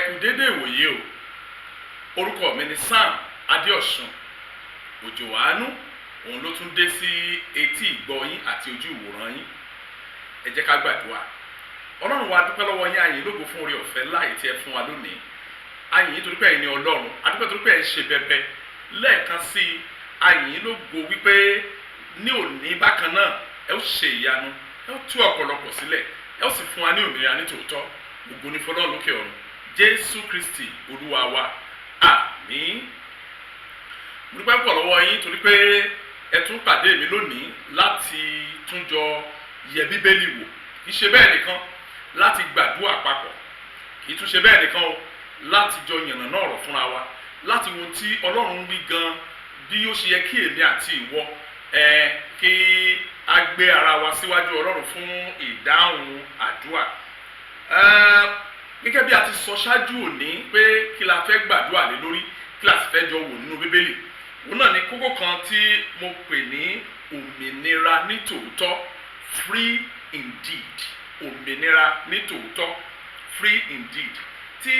Kú dédé ìwòye o. Orúkọ mi ni Sam Adéọ̀sùn Òjò Àánú. Òun ló tún dé sí etí ìgbọ́ yín àti ojú ìwòran yín. Ẹ jẹ́ ká gbàdúrà. Ọlọ́run wa, dúpẹ́ lọ́wọ́ yín, a yìn yín lógo fún oore ọ̀fẹ́ láì tí ẹ fún wa lónìí. A yìn yín torí pé ẹ̀yin ni Ọlọ́run. A dúpẹ́ torí pé ẹ ń ṣe bẹbẹ. Lẹ́ẹ̀kan sí i, a yìn yín lógo wípé ní òní bákan náà, ẹ ó ṣe ìyanu, ẹ ó tú ọ̀pọ̀lọpọ̀ sílẹ̀, ẹ ó sì fún wa ní òmìnira ní tòótọ́. Ògo ni fọlọ́run lókè ọ̀run. Jésù Kristi Olúwa wa, àmín. Mo dúpẹ́ pọ̀ lọ́wọ́ yín torí pé ẹ tún pàdé mi lónìí láti tún jọ yẹ Bíbélì wò. Kì í ṣe bẹ́ẹ̀ nìkan, láti gbàdúrà papọ̀. Kì í tún ṣe bẹ́ẹ̀ nìkan o, láti jọ yànnàná ọ̀rọ̀ fúnra wa, láti wo tí Ọlọ́run wí gan, bí ó ṣe yẹ kí èmi àti ìwọ ẹ kí a gbé ara wa síwájú Ọlọ́run fún ìdáhùn àdúrà. Gẹ́gẹ́ bí a ti sọ ṣáájú òní pé kí la fẹ́ gbàdúrà lé lórí, kí la sì fẹ́ jọ wò nínú Bíbélì, òun náà ni kókó kan tí mo pè ní òmìnira nítòótọ́, free indeed. Òmìnira nítòótọ́, free indeed. Tí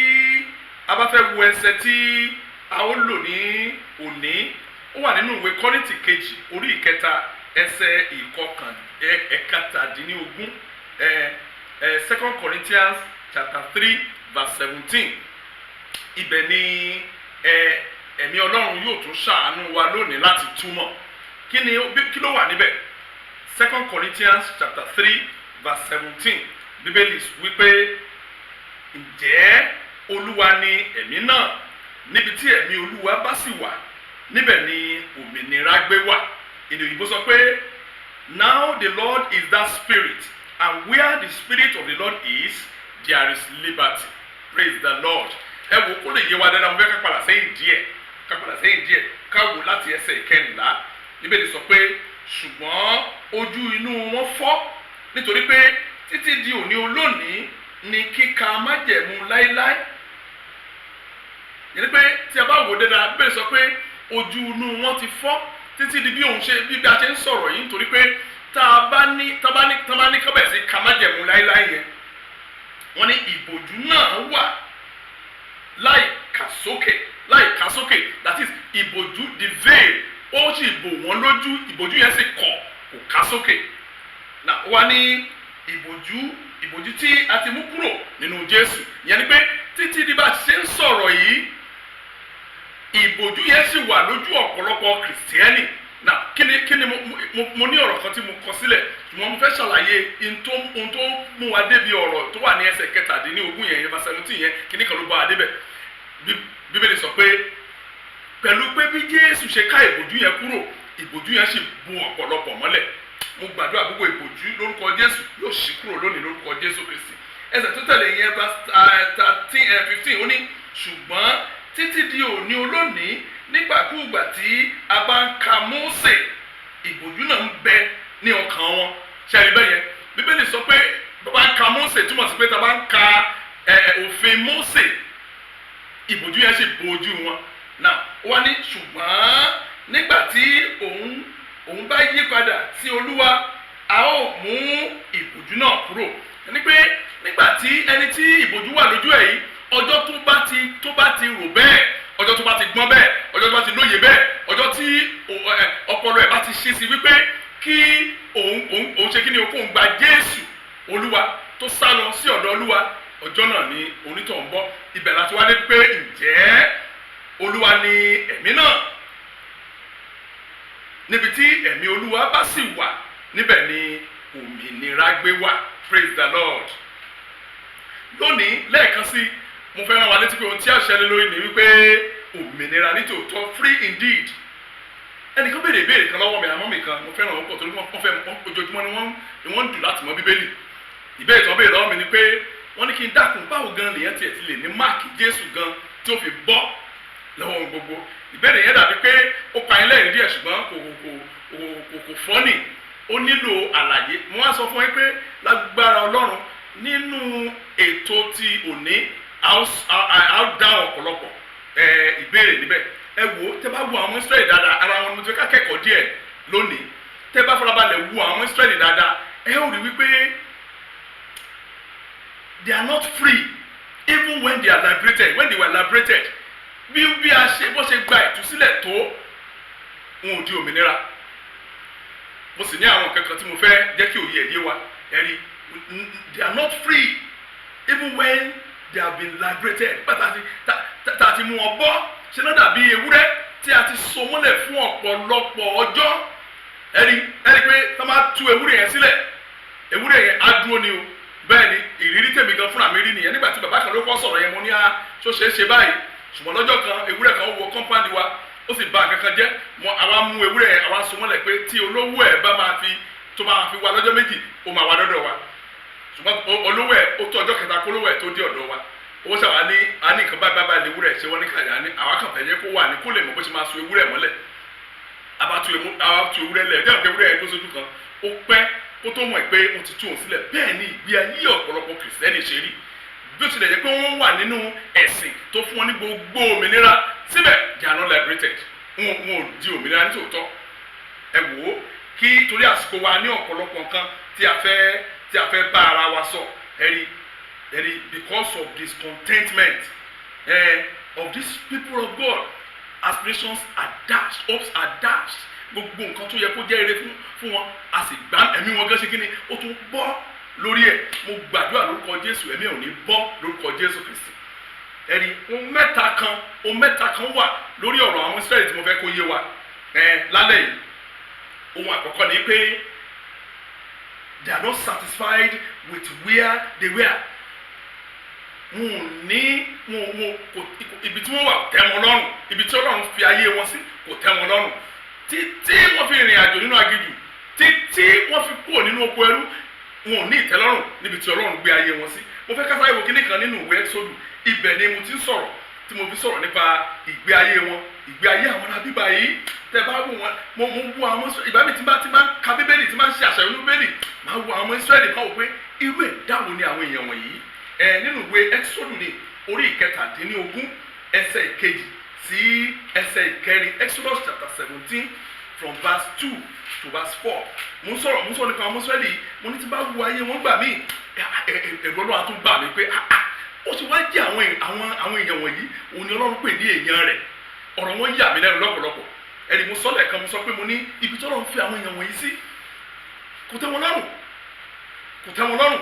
a bá fẹ́ wo ẹsẹ̀ tí a ó lò ní òní, ó wà nínú ìwé Kọ́ríńtì Kejì, orí 3, ẹsẹ̀ 17, ẹ ẹ Second Corinthians chapter 3 verse 17. Ibẹ̀ ni ẹ̀mí Ọlọ́run yóò tún ṣàánú wa lónìí láti túmọ̀. Kí ni, kí ló wà níbẹ̀? Second Corinthians chapter 3 verse 17. Bíbélì wípé, "Ǹjẹ́ Olúwa ni ẹ̀mí náà; níbi tí ẹ̀mí Olúwa bá sì wà, níbẹ̀ ni òmìnira gbé wà." Èdè òyìnbó sọ pé, "Now the Lord is that Spirit, and where the Spirit of the Lord is, there is liberty." Praise the Lord. Ẹ wò, kó lè yé wa dáadáa, mo fẹ́ ká padà sẹ́yìn díẹ̀, ká padà sẹ́yìn díẹ̀, ká wò láti ẹsẹ̀ 14. Bíbélì sọ pé, "Ṣùgbọ́n ojú inú wọn fọ́, nítorí pé títí di òní olónìí ni kíka májẹ̀mú láéláé." Yẹn ni pé tí a bá wò dáadáa, Bíbélì sọ pé ojú inú wọn ti fọ́ títí di bí òun ṣe bí a ṣe ń sọ̀rọ̀ yìí, nítorí pé tá a bá ní kábẹ̀ sí ka májẹ̀mú láéláé yẹn, wọ́n ní ìbòjú náà wà láì kà sókè, láì kà sókè. That is, ìbòjú, the veil, ó sì bò wọ́n lójú. Ìbòjú yẹn sì kọ̀, kò ká sókè. Na wá ní ìbòjú tí a ti mú kúrò nínú Jésù. Ìyẹn ni pé títí di bá a ṣe ń sọ̀rọ̀ yìí, ìbòjú yẹn sì wà lójú ọ̀pọ̀lọpọ̀ Kìrìsìtẹ́nì. Na kí ni mo ní ọ̀rọ̀ kan tí mo kọ sílẹ̀, ṣùgbọ́n mo fẹ́ ṣàlàyé ohun tó mú wa débi ọ̀rọ̀ tó wà ní ẹsẹ̀ 17 yẹn, yẹn verse 17 yẹn. Kíní kan ló bá wa débẹ̀? Bíbélì sọ pé pẹ̀lú pé bí Jésù ṣe ká ìbòjú yẹn kúrò, ìbòjú yẹn sì bo ọ̀pọ̀lọpọ̀ mọ́lẹ̀. Mo gbàdúrà, gbogbo ìbòjú, lórúkọ Jésù, yóò ṣí kúrò lónìí lórúkọ Jésù Kristi. Ẹsẹ̀ tó tẹ̀lé yẹn, verse 13, 15, ó ní, "Ṣùgbọ́n títí di òní olónìí, nígbàkúùgbà tí a bá ń ka Mósè, ìbòjú náà ń bẹ ní ọkàn wọn." Ṣe bẹ́ẹ̀ yẹn? Bíbélì sọ pé bá ń ka Mósè, túmọ̀ sí pé tá a bá ń ka òfin Mósè, ìbòjú yẹn sì bo ojú wọn náà. Ó wá ní, "Ṣùgbọ́n nígbà tí òun bá yí padà sí Olúwa, a ó mú ìbòjú náà kúrò." Ẹni pé nígbà tí ẹni tí ìbòjú wà lójú ẹ̀ yìí, ọjọ́ tó bá ti rò bẹ́ẹ̀, ọjọ́ tó bá ti gbọ́n bẹ́ẹ̀, ọjọ́ tó bá ti lóye bẹ́ẹ̀, ọjọ́ tí ọpọlọ ẹ̀ bá ti ṣí sí wípé kí òun ṣe kí ni o, kó ń gba Jésù Olúwa, tó sá lọ sí ọ̀dọ̀ Olúwa, ọjọ́ náà ni onítọ̀hún bọ́. Ibẹ̀ láti wá dé pé, ǹjẹ́ Olúwa ni ẹ̀mí náà; níbi tí ẹ̀mí Olúwa bá sì wà, níbẹ̀ ni òmìnira gbé wà. Praise the Lord. Lónìí, lẹ́ẹ̀kan sí, mo fẹ́ rán wa létí pé ohun tí a ṣẹlẹ̀ lórí ni wípé òmìnira nítòótọ́, free indeed. Ẹnìkan béèrè ìbéèrè kan lọ́wọ́ mi, àmọ́ mi kan mo fẹ́ràn wọn pọ̀ torí wọ́n fẹ́ ojoojúmọ́ ni wọ́n ń dùn láti mọ Bíbélì. Ìbéèrè tí wọ́n béèrè lọ́wọ́ mi ni pé wọ́n ní kí n dákun, báwo gan lèyàn tiẹ̀ ti lè ní mark Jésù gan tí ó fi bọ́ lọ́wọ́ ohun gbogbo? Ìbéèrè yẹn dàbí pé ó pa yín lẹ́rìn díẹ̀, ṣùgbọ́n kò funny, ó nílò àlàyé. Mo wá sọ fún yín pé lágbára Ọlọ́run, nínú ètò ti òní, a ó dáhùn ọ̀pọ̀lọpọ̀ ìbéèrè níbẹ̀. Ẹ wò ó, tẹ́ bá wo àwọn Ísírẹ́lì dáadáa, ara wọn ni mo ti fẹ́ ká kẹ́kọ̀ọ́ díẹ̀ lónìí. Tẹ́ bá farabalẹ̀ wo àwọn Ísírẹ́lì dáadáa, ẹ ó rí wípé they are not free even. Even when they are liberated, when they were liberated, bí a ṣe bó ṣe gba ìtúsílẹ̀ tó, wọn ò di òmìnira. Mo sì ní àwọn nǹkan kan tí mo fẹ́ jẹ́ kí òye ẹ̀ yé wa. Ẹ̀rí, they are not free even when they have been liberated. Nígbà tá a ti mú wọn bọ́, ṣe náà dàbí ewúrẹ́ tí a ti so mọ́lẹ̀ fún ọ̀pọ̀lọpọ̀ ọjọ́. Ẹ̀rí pé tá a máa tú ewúrẹ́ yẹn sílẹ̀, ewúrẹ́ yẹn á dúró ni o. Bẹ́ẹ̀ ni ìrírí tèmi gan fúnra mi rí nìyẹn. Nígbà tí bàbá kan ló kọ́ sọ̀rọ̀ yẹn, mo ní a ṣó ṣeé ṣe báyìí? Ṣùgbọ́n lọ́jọ́ kan, ewúrẹ́ kan wọ compound wa, ó sì bà kankan jẹ́. Mọ àwa mú ewúrẹ́ yẹn, àwa so mọ́lẹ̀ pé tí olówó ẹ̀ bá máa fi tó máa fi wá lọ́jọ́ 2, ó máa wá dọ́dọ̀ wa. Ṣùgbọ́n olówó ẹ̀, ó tó ọjọ́ kẹta kó olówó ẹ̀ tó dé ọ̀dọ̀ wa. Owó sábà ní a ní nǹkan báyìí báyìí léwúrẹ́ ṣé wọ́n ní kàyà ní àwa kàn fẹ́ yẹ kó wà ní kó lè mọ̀ bó ṣe máa so ewúrẹ́ mọ́lẹ̀. Àbá tu ewúrẹ́ lẹ̀ jẹ́ ewúrẹ́ yẹn tó sójú kan, ó pẹ́ kó tó mọ̀ pé wọ́n ti tú òun sílẹ̀. Bẹ́ẹ̀ ni ìgbé ayé ọ̀pọ̀lọpọ̀ Kìrìsìtẹ́nì ṣe rí. Bí ó tilẹ̀ jẹ́ pé wọ́n wà nínú ẹ̀sìn tó fún wọn ní gbogbo òmìnira, síbẹ̀ they are not liberated. Wọn ò di òmìnira nítòótọ́. Ẹ wò ó, kí torí àsìkò wa, ní ọ̀pọ̀lọpọ̀ nǹkan tí a fẹ́ bá ara wa sọ. Ẹ̀rí, because of discontentment of these people of God, aspirations are dashed, hopes are dashed. Gbogbo nǹkan tó yẹ kó jẹ́ ire fún wọn, a sì gbá ẹ̀mí wọn gán ṣe kí ni, ó tún bọ́ lórí ẹ̀. Mo gbàdúrà lórúkọ Jésù, ẹ̀mí ẹ̀ ò ní bọ́ lórúkọ Jésù Kristi. Ẹ̀rí, ohun mẹ́ta kan wà lórí ọ̀rọ̀ àwọn Israẹli tí mo fẹ́ kó yé wa ẹ̀ lálẹ́ yìí. Ohun àkọ́kọ́ ni pé they are not satisfied with where they were. Wọn ò ní wọn wọn kò, ibi tí wọ́n wà tẹ́ wọn lọ́rùn. Ibi tí Ọlọ́run fi ayé wọn sí kò tẹ́ wọn lọ́rùn títí wọ́n fi rìnrìn àjò nínú aginjù, títí wọ́n fi kúrò nínú oko ẹrú. Wọn ò ní ìtẹ́lọ́rùn níbi tí Ọlọ́run gbé ayé wọn sí. Mo fẹ́ ká sáré wo kíní kan nínú ìwé Ẹ́xódù. Ibẹ̀ ni mo ti ń sọ̀rọ̀ tí mo fi sọ̀rọ̀ nípa ìgbé ayé wọn, ìgbé ayé àwọn abíbá yìí. Tẹ bá wò wọn, mo wo àwọn ìgbà mi tí bá ń ka Bíbélì, tí bá ń ṣe àṣàyàn nínú Bíbélì, máa wo àwọn Ísírẹ́lì, máa wò pé irú ẹ̀dá wo ni àwọn èèyàn wọ̀nyí. Ẹ nínú ìwé Ẹ́xódù ní orí 17, ẹsẹ̀ 2 sí ẹsẹ̀ 4. Exodus chapter 17 from verse 2 to verse 4. Mo ń sọ̀rọ̀ nípa àwọn Ísírẹ́lì. Mo ní tí bá wo ayé wọn gbà mí, ẹ̀rù Ọlọ́run á tún bà mí pé ó ti wá jẹ́ àwọn èèyàn wọ̀nyí òun ni Ọlọ́run pè ní èèyàn rẹ̀. Ọ̀rọ̀ wọn yà mí lẹ́nu lọ́pọ̀lọpọ̀. Ẹni mo sọ lẹ́ẹ̀kan, mo sọ pé mo ní ibi tí Ọlọ́run fi àwọn èèyàn wọ̀nyí sí kò tẹ́ wọn lọ́rùn, kò tẹ́ wọn lọ́rùn.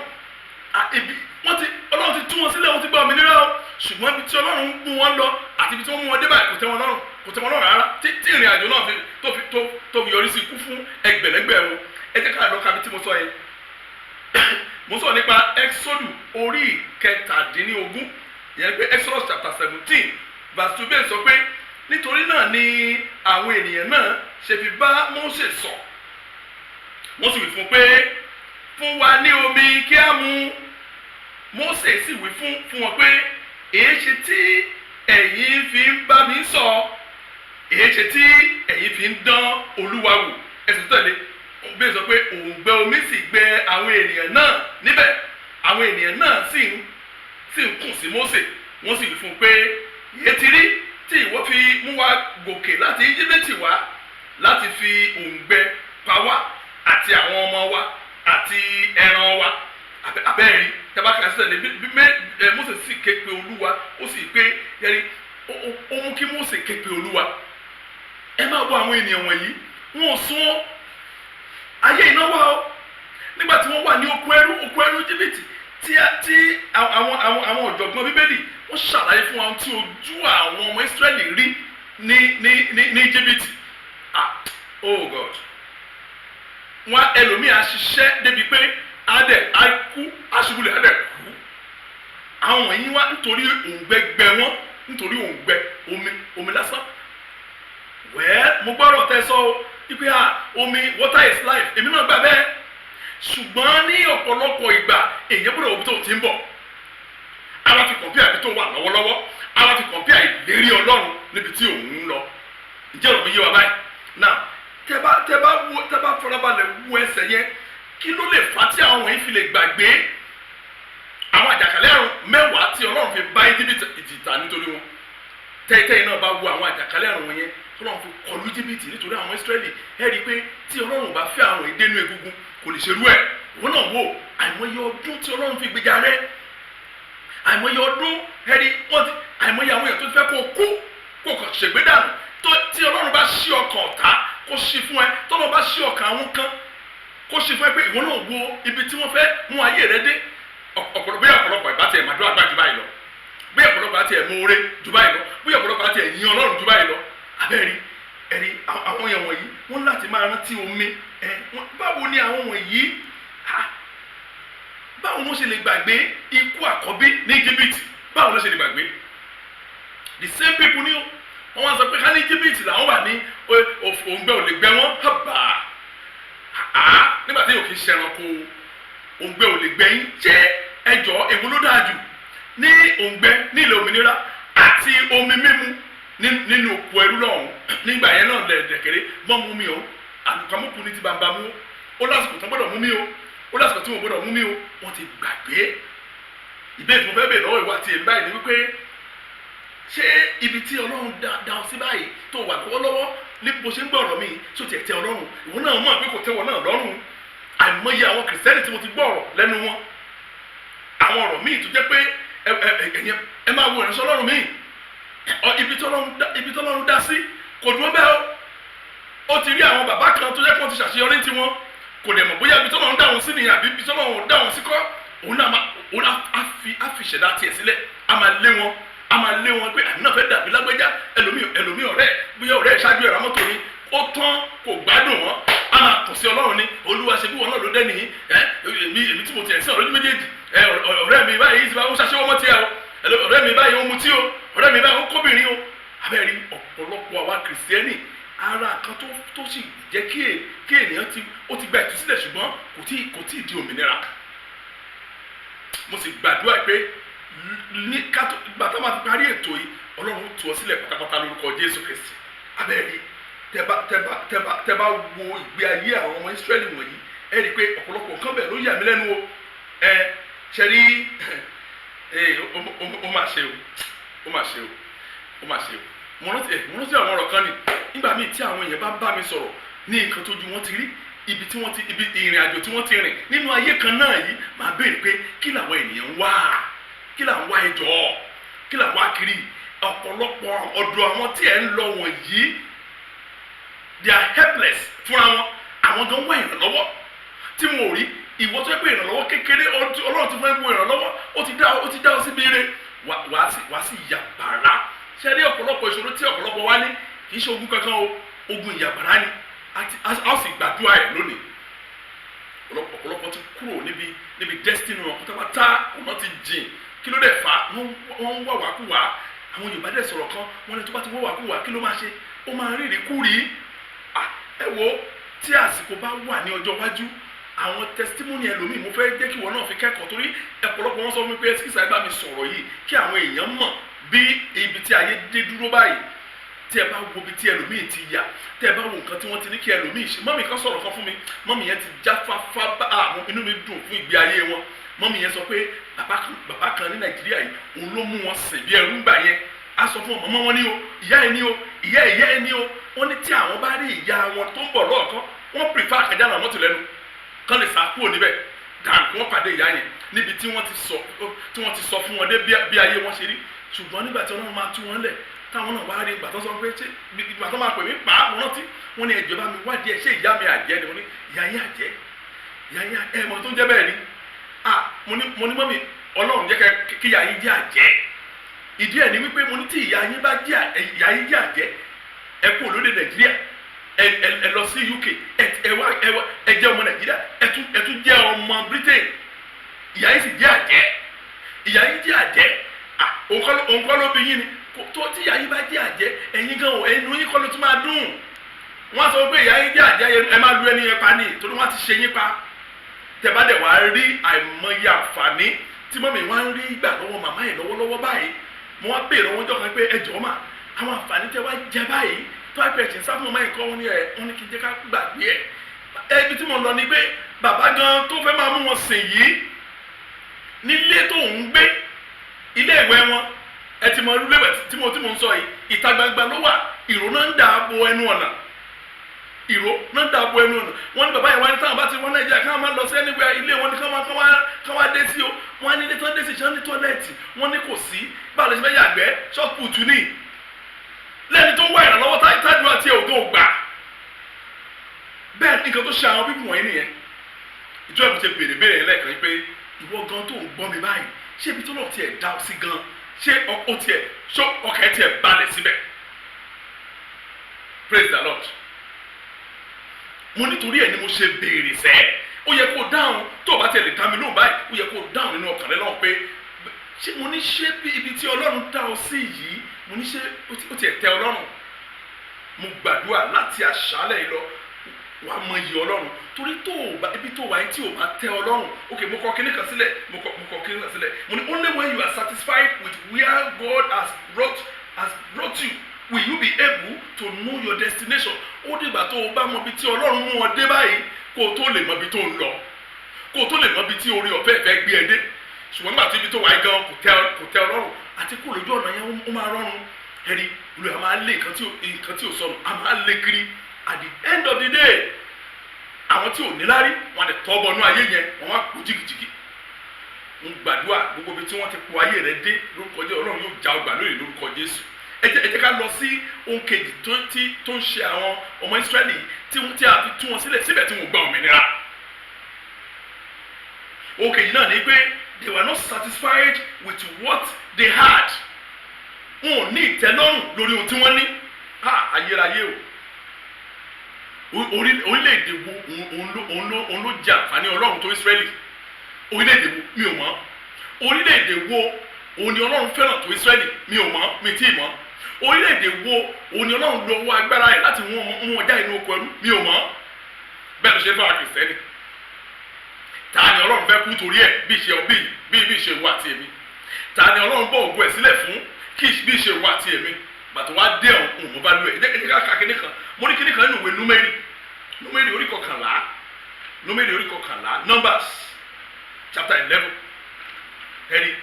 Ibi wọ́n ti, Ọlọ́run ti tú wọn sílẹ̀, wọ́n ti gba òmìnira o, ṣùgbọ́n ibi tí Ọlọ́run ń mú wọn lọ àti ibi tí wọ́n mú wọn dé báyìí kò tẹ́ wọn lọ́rùn, kò tẹ́ wọn lọ́rùn rárá, tí ìrìn àjò náà fi tó fi tó tó fi yọrí sí ikú fún ẹgbẹ̀lẹ́gbẹ̀ wọn. Ẹ jẹ́ ká lọ ka ibi tí mo sọ yẹn. Mo sọ nípa Exodus orí 17, yẹn pé Exodus chapter 17 verse 2. Bẹ́ẹ̀ sọ pé nítorí náà ni àwọn ènìyàn náà ṣe fi bá Mósè sọ, wọ́n sì wí fún pé, "Fún wa ní omi kí á mu." Mósè sì wí fún wọn pé, "Èé ṣe tí ẹ̀yin fi ń bá mi sọ? Èé ṣe tí ẹ̀yin fi ń dán Olúwa wò?" Ẹsẹ̀ tó tẹ̀lé bí sọ pé òǹgbẹ omi sì gbẹ àwọn ènìyàn náà níbẹ̀. Àwọn ènìyàn náà sì ń kùn sí Mósè, wọ́n sì wí fún un pé, "Èé ti rí tí ìwọ fi mú wa gòkè láti Íjíbítì wá láti fi òǹgbẹ pa wá àti àwọn ọmọ wa àti ẹran wa?" Abẹ́ẹ̀rí tabaka sílẹ̀ ní bí Mósè sì ké pe Olúwa, ó sì pé yẹri ó mú kí Mósè ké pe Olúwa. Ẹ máa wo àwọn ènìyàn wọ̀nyí, wọn ò sún ayé iná wá o. Nígbà tí wọ́n wà ní oko ẹrú Íjíbítì, tí àwọn ọ̀jọ̀gbọ́n Bíbélì wọ́n ṣàlàyé fún wa tí ojú àwọn ọmọ Ísírẹ́lì rí ní Íjíbítì. Ah, oh God! Wọn ẹlòmíì á ṣiṣẹ́ débi pé á dẹ̀ á kú, aṣubúlẹ̀, á dẹ̀ kú. Àwọn wọ̀nyí wá nítorí òǹgbẹ gbẹ wọ́n, nítorí òǹgbẹ omi lásán. Wẹ́ẹ́, mo gbọ́dọ̀ tẹ́ sọ o wípé ah, omi, water is life. Èmi náà gbà bẹ́ẹ̀, ṣùgbọ́n ní ọ̀pọ̀lọpọ̀ ìgbà, èèyàn gbọ́dọ̀ wo ibi tó ti ń bọ̀. Ara fi compare ibi tó wà lọ́wọ́lọ́wọ́, ara fi compare ìlérí Ọlọ́run níbi tí òun ń lọ. Ǹjẹ́ ọ̀rọ̀ mi yé wa báyìí? Now, tẹ́ bá wo, tẹ́ bá farabalẹ̀ wo ẹsẹ̀ yẹn, kí ló lè fà á tí àwọn wọ̀nyí fi lè gbàgbé àwọn àjàkálẹ̀ àrùn 10 tí Ọlọ́run fi bá Íjíbítì ta nítorí wọn? Tẹ́tẹ́ náà bá wo àwọn àjàkálẹ̀ àrùn wọn yẹn tí Ọlọ́run fi kọlu Íjíbítì nítorí àwọn Ísírẹ́lì, ẹ rí i pé tí Ọlọ́run bá fẹ́ àwọn ìdénú egungun, kò lè ṣerú ẹ̀. Wọn náà wò àìmọye ọdún tí Ọlọ́run fi gbèjà rẹ. Àìmọye ọdún ẹ̀rí wọ́n ti, àìmọye àwọn èèyàn tó ti fẹ́ kó kú, kó kàn ṣègbè dànù. Tó tí Ọlọ́run bá ṣí ọkàn ọ̀tá, kó ṣí fún ẹ. Tọ́lọ́run bá ṣí ọkàn àwọn kan, kó ṣí fún ẹ pé ìwọ náà wo ibi tí wọ́n fẹ́ mú ayé rẹ dé. Ọ̀pọ̀lọpọ̀, bóyá ọ̀pọ̀lọpọ̀ ìbá tiẹ̀ màdúrà gbà jù báyìí lọ, bóyá ọ̀pọ̀lọpọ̀ àti ẹ̀ mú jù báyìí lọ, bóyá ọ̀pọ̀lọpọ̀ àti ẹ̀ yin Ọlọ́run jù báyìí lọ. Abẹ́rí ẹ̀rí àwọn èèyàn wọ̀nyí, wọ́n láti máa rántí omi ẹ̀. Báwo ni àwọn wọ̀nyí, báwo wọ́n ṣe lè gbàgbé ikú àkọ́bí ní Íjíbítì? Báwo ló ṣe lè gbàgbé? The same people ni wọ́n wá sọ pé ká ní Íjíbítì làwọn wà ní, òǹgbẹ ò lè gbẹ wọ́n. Hábà, nígbà tí yóò kì í ṣe ẹranko, òǹgbẹ ò lè gbẹ yín. Ṣé ẹjọ́ èwo ló dáa jù ní òǹgbẹ ní ilẹ̀ òmìnira àti omi mímu nínú òkú ẹrú lọ́hùn nígbà yẹn náà? Lẹ̀dẹ̀kẹ̀rẹ̀ wọ́n mú mi o, àlùkàmùkù ní ti bàbá mú. Ó lásìkò tó gbọ́dọ̀ mú mi o, ó lásìkò tí wọ́n gbọ́dọ̀ mú mi o. Wọ́n ti gbàgbé. Ìbéèrè tí mo fẹ́ bèèrè lọ́wọ́ ìwà àti èmi báyìí ni wípé, ṣé ibi tí Ọlọ́run dá ọ sí báyìí tó wà lọ́wọ́lọ́wọ́ ní bó ṣe ń gbọ́ ọ̀rọ̀ mi, ṣó tiẹ̀ tẹ́ Ọlọ́run? Ìwọ náà mọ̀ pé kò tẹ́ wọn náà lọ́rùn. Àìmọye àwọn Kìrìsìtẹ́nì tí mo ti gbọ́ ọ̀rọ̀ lẹ́nu wọn, àwọn ọ̀rọ̀ míì tó jẹ́ pé ẹ ẹ ẹ ẹ máa wo ìránṣẹ́ Ọlọ́run míì, ibi tí Ọlọ́run dá sí kò dúró bẹ́ẹ̀ o. Ó ti rí àwọn bàbá kan tó jẹ́ pé wọ́n ti ṣàṣeyọrí tiwọn, kò dẹ̀ mọ̀ bóyá ibi tí Ọlọ́run dá wọn sí nìyẹn àbí ibi tí Ọlọ́run dá wọn sí kọ́. Òun náà òun á fi ṣẹ̀dá tiẹ̀ sílẹ̀, á máa lé wọn, á máa lé wọn pé àmì náà fẹ́ dàbí lágbẹ́já. Ẹlòmíì, ọ̀rẹ́, bóyá ọ̀rẹ́ ṣáájú ẹ̀rọ mọ́tò ni, ó tán, kò gbádùn wọn, á máa kàn sí Ọlọ́run ní, "Olúwa, ṣe bí wọn náà ló dẹ́ nìyí ẹ. Èmi tí mo tiẹ̀ sí ọ̀rọ̀ méjèèjì ẹ, ọ̀rẹ́ mi báyìí ó ṣaṣẹ́wọ́ mọ́ tiẹ̀ o, ọ̀rẹ́ mi báyìí ó mutí o, ọ̀rẹ́ mi báyìí ó kóbìnrin o." Abẹ́rẹ́ ọ̀pọ̀lọpọ̀ àwa Kìrìsìtẹ́nì, ara kan tó sì jẹ́ kí ènìyàn ti ó ti gba ìtúsílẹ̀, ṣùgbọ́n kò tí di òmìnira. Mo sì gbàdúrà pé ní kátó gbàtà máa ti parí ètò yìí, Ọlọ́run tú ọ sílẹ̀ pátápátá lórúkọ Jésù Kristi. Abẹ́rẹ́ tẹ́ bá wo ìgbé ayé àwọn ọmọ Ísírẹ́lì wọ̀nyí, ẹ rí i pé ọ̀pọ̀lọpọ̀ nǹkan bẹ́ẹ̀ ló yà mí lẹ́nu o. Ẹ ṣe rí ẹ, ó mà ṣe o, ó mà ṣe o, ó mà ṣe o. Mo rántí àwọn ọ̀rọ̀ kan ni nígbà míì tí àwọn èèyàn bá bá mi sọ̀rọ̀ ní nǹkan tójú wọn ti rí, ibi tí wọ́n ti ibi ìrìn àjò tí wọ́n ti rìn nínú ayé kan náà yìí, máa béèrè pé kí làwọn ènìyàn ń wá, kí là ń wá ẹjọ́, kí là ń wá kiri? Ọ̀pọ̀lọpọ̀ ọ̀dọ̀ àwọn tí ẹ̀ ń lọ wọ̀nyí, they are helpless fúnra wọn. Àwọn gan wá ìrànlọ́wọ́ tí wọn ò rí. Ìwọ tó yẹ pé ìrànlọ́wọ́ kékeré Ọlọ́run ti fún ẹ mú ìrànlọ́wọ́, ó ti dá ọ síbi ire, wàá sì yà bàrá. Ṣe rí ọ̀pọ̀lọpọ̀ ìṣòro tí ọ̀pọ̀lọpọ̀ wá ní, kì í ṣe ogun kankan o, ogun ìyàbàrá ni. A ó sì gbàdúrà ẹ̀ lónìí. Ọ̀pọ̀lọpọ̀ ti kúrò níbi destiny wọn pátápátá, ọ̀nà ti jìn. Kí ló dẹ̀ fà á? Wọ́n ń wá wàkúwà. Àwọn Yorùbá dẹ̀ sọ̀rọ̀ kan, wọ́n ní tó bá ti wá wàkúwà, kí ló máa ṣe? Ó máa rírì kúrì. Ẹ wo, tí àsìkò bá wà ní ọjọ́ iwájú, àwọn testimony ẹlòmíì, mo fẹ́ jẹ́ kí ìwọ náà fi kẹ́kọ̀ọ́, torí ọ̀pọ̀lọpọ̀ wọn sọ fún mi pé ẹsìkìsà, ẹ bá mi sọ̀rọ̀ yìí kí àwọn èèyàn mọ̀ bí ibi tí ayé dé dúró báyìí. Tí ẹ bá wo ibi tí ẹlòmíì ti yà, tí ẹ bá wo nǹkan tí wọ́n ti ní kí ẹlòmíì ṣe. Mummy kan sọ̀rọ̀ kan fún mi, mummy yẹn ti já fáfá bá àwọn, inú mi dùn fún ìgbé ayé wọn. Mummy yẹn sọ pé bàbá kan ní Nàìjíríà yìí, òun ló mú wọn sìn bí ẹrú gbà yẹn. A sọ fún ọmọ wọn ní o, ìyá ẹ ní o, ìyá ìyá ẹ ní o. Wọ́n ní tí àwọn bá rí ìyá wọn tó ń bọ̀ lọ́ọ̀kan, wọ́n prefer àkàjá làwọn mọ́tò lẹ́nu kán lè sá kúrò níbẹ̀ dàn kí wọ́n pàdé ìyá yẹn níbi tí wọ́n ti sọ fún wọn dé bí ayé wọn ṣe rí. Ṣùgbọ́n nígbà tí Ọlọ́run máa tú wọn lẹ̀, táwọn náà wá rí ìgbà tó sọ pé ṣé ìgbà tó máa pè mí pa á, mo rántí wọ́n ní, "Ẹjọ́, bá mi wádìí ẹ̀, ṣé ìyá mi àjẹ́ ni?" Mo ní, "Ìyá yín àjẹ́? Ìyá yín ẹ̀ mọ̀ tó ń jẹ́ bẹ́ẹ̀ ni?" Ah, mo ní, "Mummy, Ọlọ́run jẹ́ kí ìyá yín jẹ́ àjẹ́." Ìdí ẹ̀ ni wípé mo ní tí ìyá yín bá jẹ́ ìyá yín jẹ́ àjẹ́, ẹ kú olóde Nàìjíríà, ẹ lọ sí UK, ẹ wá ẹ jẹ́ ọmọ Nàìjíríà, ẹ tún jẹ́ ọmọ Britain, ìyá yín sì jẹ́ àjẹ́. Ìyá yín jẹ́ àjẹ́? Ah, òun kọ́ ló bí yín ni? Tó tí ìyá yín bá jẹ́ àjẹ́, ẹ̀yin gan ẹnu yín kọ́ ló tún máa dùn. Wọ́n á sọ pé ìyá yín jẹ́ àjẹ́, ẹ máa lu ẹni yẹn pa ni, torí wọ́n á ti ṣe yín pa. Tẹ́ bá dẹ̀ wá rí àìmọye àǹfààní tí mummy wá ń rí gbà lọ́wọ́ màmá yìí lọ́wọ́lọ́wọ́ báyìí, mo wá béèrè lọ́wọ́ ọjọ́ kan pé, "Ẹ jọ̀ọ́ mà, àwọn àǹfààní tẹ́ wá jẹ báyìí tó wá pẹ̀ ṣì ń sá fún màmá yìí kọ́?" Wọ́n ní ẹ, wọ́n ní kí n jẹ́ ká gbàgbé ẹ̀. Ibi tí mo lọ ni pé bàbá gan tó fẹ́ máa mú wọn sìn yìí, nílé tó ń gbé, ilé ìwẹ̀ wọn, ẹ ti mọ irú ilé ìwẹ̀ tí mo ń sọ yìí, ìta gbangba ló wà, ìrònú ń dà bo ẹnu ọ̀nà. Ìró náà dàbò ẹnu ọ̀nà. Wọ́n ní bàbá yẹn wá ní táwọn bá ti wọ́n Nàìjíríà, káwọn máa lọ sí anywhere, ilé wọn ní káwọn wá dé sí o. Wọ́n á ní ilé tó dé sí, ṣé ní toilet? Wọ́n ní kò sí. Báwo lè ṣe fẹ́ yàgbẹ́? Shot put ní lẹ́ni tó ń wá ìrànlọ́wọ́ tájú àti ògùn ògbà. Bẹ́ẹ̀ nǹkan tó ṣe àwọn bíbí wọ̀nyí nìyẹn. Ìjọ ìbí ṣe béèrè béèrè lẹ́ẹ̀kan yìí pé ìwọ gan tó ń gbọ́ mi báyìí, ṣé ibi tó lọ́ọ̀ tiẹ̀ dá ọ sí gan, ṣé ó tiẹ̀ ṣó ọkàn ẹ̀ tiẹ̀ balẹ̀ síbẹ̀? Praise the Lord. Mo nítorí ẹ̀ ni mo ṣe béèrè sẹ́. Ó yẹ kó dáhùn. Tó o bá tiẹ̀ lè dá mi lóhùn báyìí, ó yẹ kó dáhùn nínú ọkàn rẹ lọ́hùn pé ṣé mo ní ṣé bí ibi tí Ọlọ́run dá ọ sí yìí, mo ní ṣé ó tiẹ̀ tẹ́ Ọlọ́run? Mo gbàdúrà, láti àṣálẹ̀ yìí lọ, wà á mọ iyì Ọlọ́run, torí tó o bá ibi tó wà yìí tí o bá tẹ́ Ọlọ́run. Ok, mo kọ kíní kan sílẹ̀, mo kọ kíní kan sílẹ̀. Mo ní, only when you are satisfied with where God has brought you will you be able to know your destination. Ó dìgbà tó o bá mọ ibi tí Ọlọ́run mú ọ dé báyìí kó o tó lè mọ ibi tó ń lọ, kó o tó lè mọ ibi tí orí ọ̀fẹ́ ìfẹ́ gbé ẹ dé. Ṣùgbọ́n nígbà tí ibi tó wà yìí gan kò tẹ́ Ọlọ́run, àti kó lójú ọ̀nà yẹn, ó máa rọrùn. Ẹ̀rí olùyà máa lé nǹkan tí ò sọnù, a máa lé kiri. At the end of the day, àwọn tí ò níláárí wọn lè tọ́ bọnú ayé yẹn, wọn wá kó jìgìjìgì. Ń gbàdúrà, gbogbo ibi tí wọ́n ti po ayé rẹ dé, lórúkọ Jésù, Ọlọ́run yóò já ọgbà lórí lórúkọ Jésù. Ẹ jẹ́ ká lọ sí ohun kejì tó ń ṣe àwọn ọmọ Ísírẹ́lì tí a fi tú wọn sílẹ̀ síbẹ̀ tí wọ́n gba òmìnira. Ohun kejì náà ni pé they were not satisfied with what they had. Wọn ò ní ìtẹ́lọ́rùn lórí ohun tí wọ́n ní. Ha, ayérayé o! Orílẹ̀-èdè wo òun ló jẹ àǹfààní Ọlọ́run tó Ísírẹ́lì? Orílẹ̀-èdè wo? Mi ò mọ̀. Orílẹ̀-èdè wo òun ni Ọlọ́run fẹ́ràn tó Ísírẹ́lì? Mi ò mọ̀, mi tí ì mọ̀. Orílẹ̀-èdè wo òun ni Ọlọ́run lo ọwọ́ agbára rẹ̀ láti mú wọn já inú oko ẹrú? Mi ò mọ̀. Bẹ́ẹ̀ ló ṣe fún àwọn Kìrìsìtẹ́nì. Ta ni Ọlọ́run fẹ́ kú torí ẹ̀ bí ṣe bí bí bí ṣe wà tí èmi? Ta ni Ọlọ́run bọ́ ògo ẹ̀ sílẹ̀ fún kí bí ṣe wà tí èmi? Bàtà wá dé ọ̀hún, mo bá lù ẹ̀. Ẹ jẹ́ ká ka kíní kan. Mo ní kíní kan nínú ìwé Númérì, Númérì orí 11, Númérì orí 11, Numbers chapter 11. Ẹ̀rí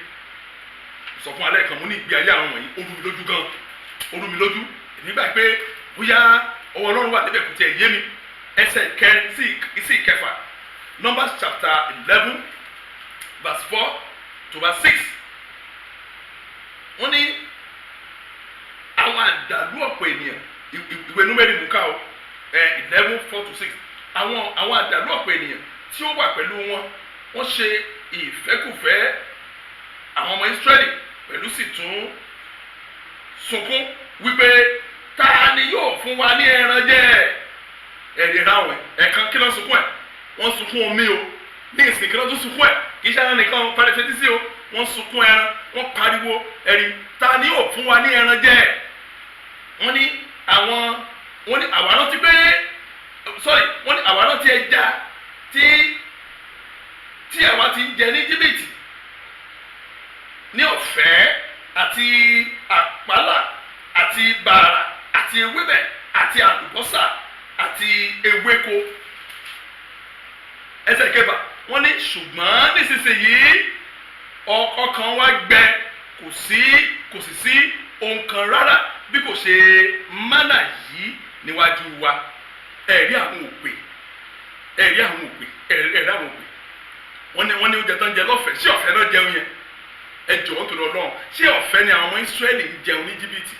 sọ fún alẹ́ kan, mo ní ìgbé ayé àwọn wọ̀nyí, ó rú mi lójú gan, ó rú mi lójú. Èmi gbà pé bóyá ọwọ́ Ọlọ́run wà níbẹ̀, kò tiẹ̀ yé mi. Ẹsẹ̀ kẹrin sí ìkẹfà, Numbers chapter 11 verse 4 to verse 6. Wọ́n ní àwọn àdàlú ọ̀pọ̀ ènìyàn, ìwé Númérì mú ká o, 11:4 to 6. Àwọn àdàlú ọ̀pọ̀ ènìyàn tí ó wà pẹ̀lú wọn, wọ́n ṣe ìfẹ́kùfẹ́ àwọn ọmọ Ísírẹ́lì pẹ̀lú, sì tún sunkún wípé, "Ta ni yóò fún wa ní ẹran jẹ?" Ẹ̀rí ráwẹ̀ ẹ̀kan, kí ló ń sunkún ẹ̀? Wọ́n sunkún omi o. Ní ìsìn, kí ló tún sunkún ẹ̀? Kì í ṣe ẹran nìkan, parí fetí sí o. Wọ́n sunkún ẹran, wọ́n pariwo. Ẹ̀rí, "Ta ni yóò fún wa ní ẹran jẹ?" Wọ́n ní àwọn, wọ́n ní àwa rántí pé, sorry, wọ́n ní àwa rántí ẹja tí àwa ti ń jẹ ní Íjíbítì ní ọ̀fẹ́, àti àpálà àti bàrà àti ewébẹ̀ àti àlùbọ́sà àti ewéko. Ẹsẹ̀ kẹfà, wọ́n ní ṣùgbọ́n nísinsìnyí ọkàn wa gbẹ, kò sì sí ohun kan rárá bí kò ṣe mánà yìí níwájú wa. Ẹ̀rí àwọn òpè, ẹ̀rí àwọn òpè, ẹ̀rí àwọn òpè. Wọ́n ní oúnjẹ tó ń jẹ lọ́fẹ̀ẹ́. Ṣé ọ̀fẹ́ náà jẹun yẹn? Ẹ jọ̀ọ́, nítorí Ọlọ́run, ṣé ọ̀fẹ́ ni àwọn ọmọ Ísírẹ́lì ń jẹun ní Íjíbítì?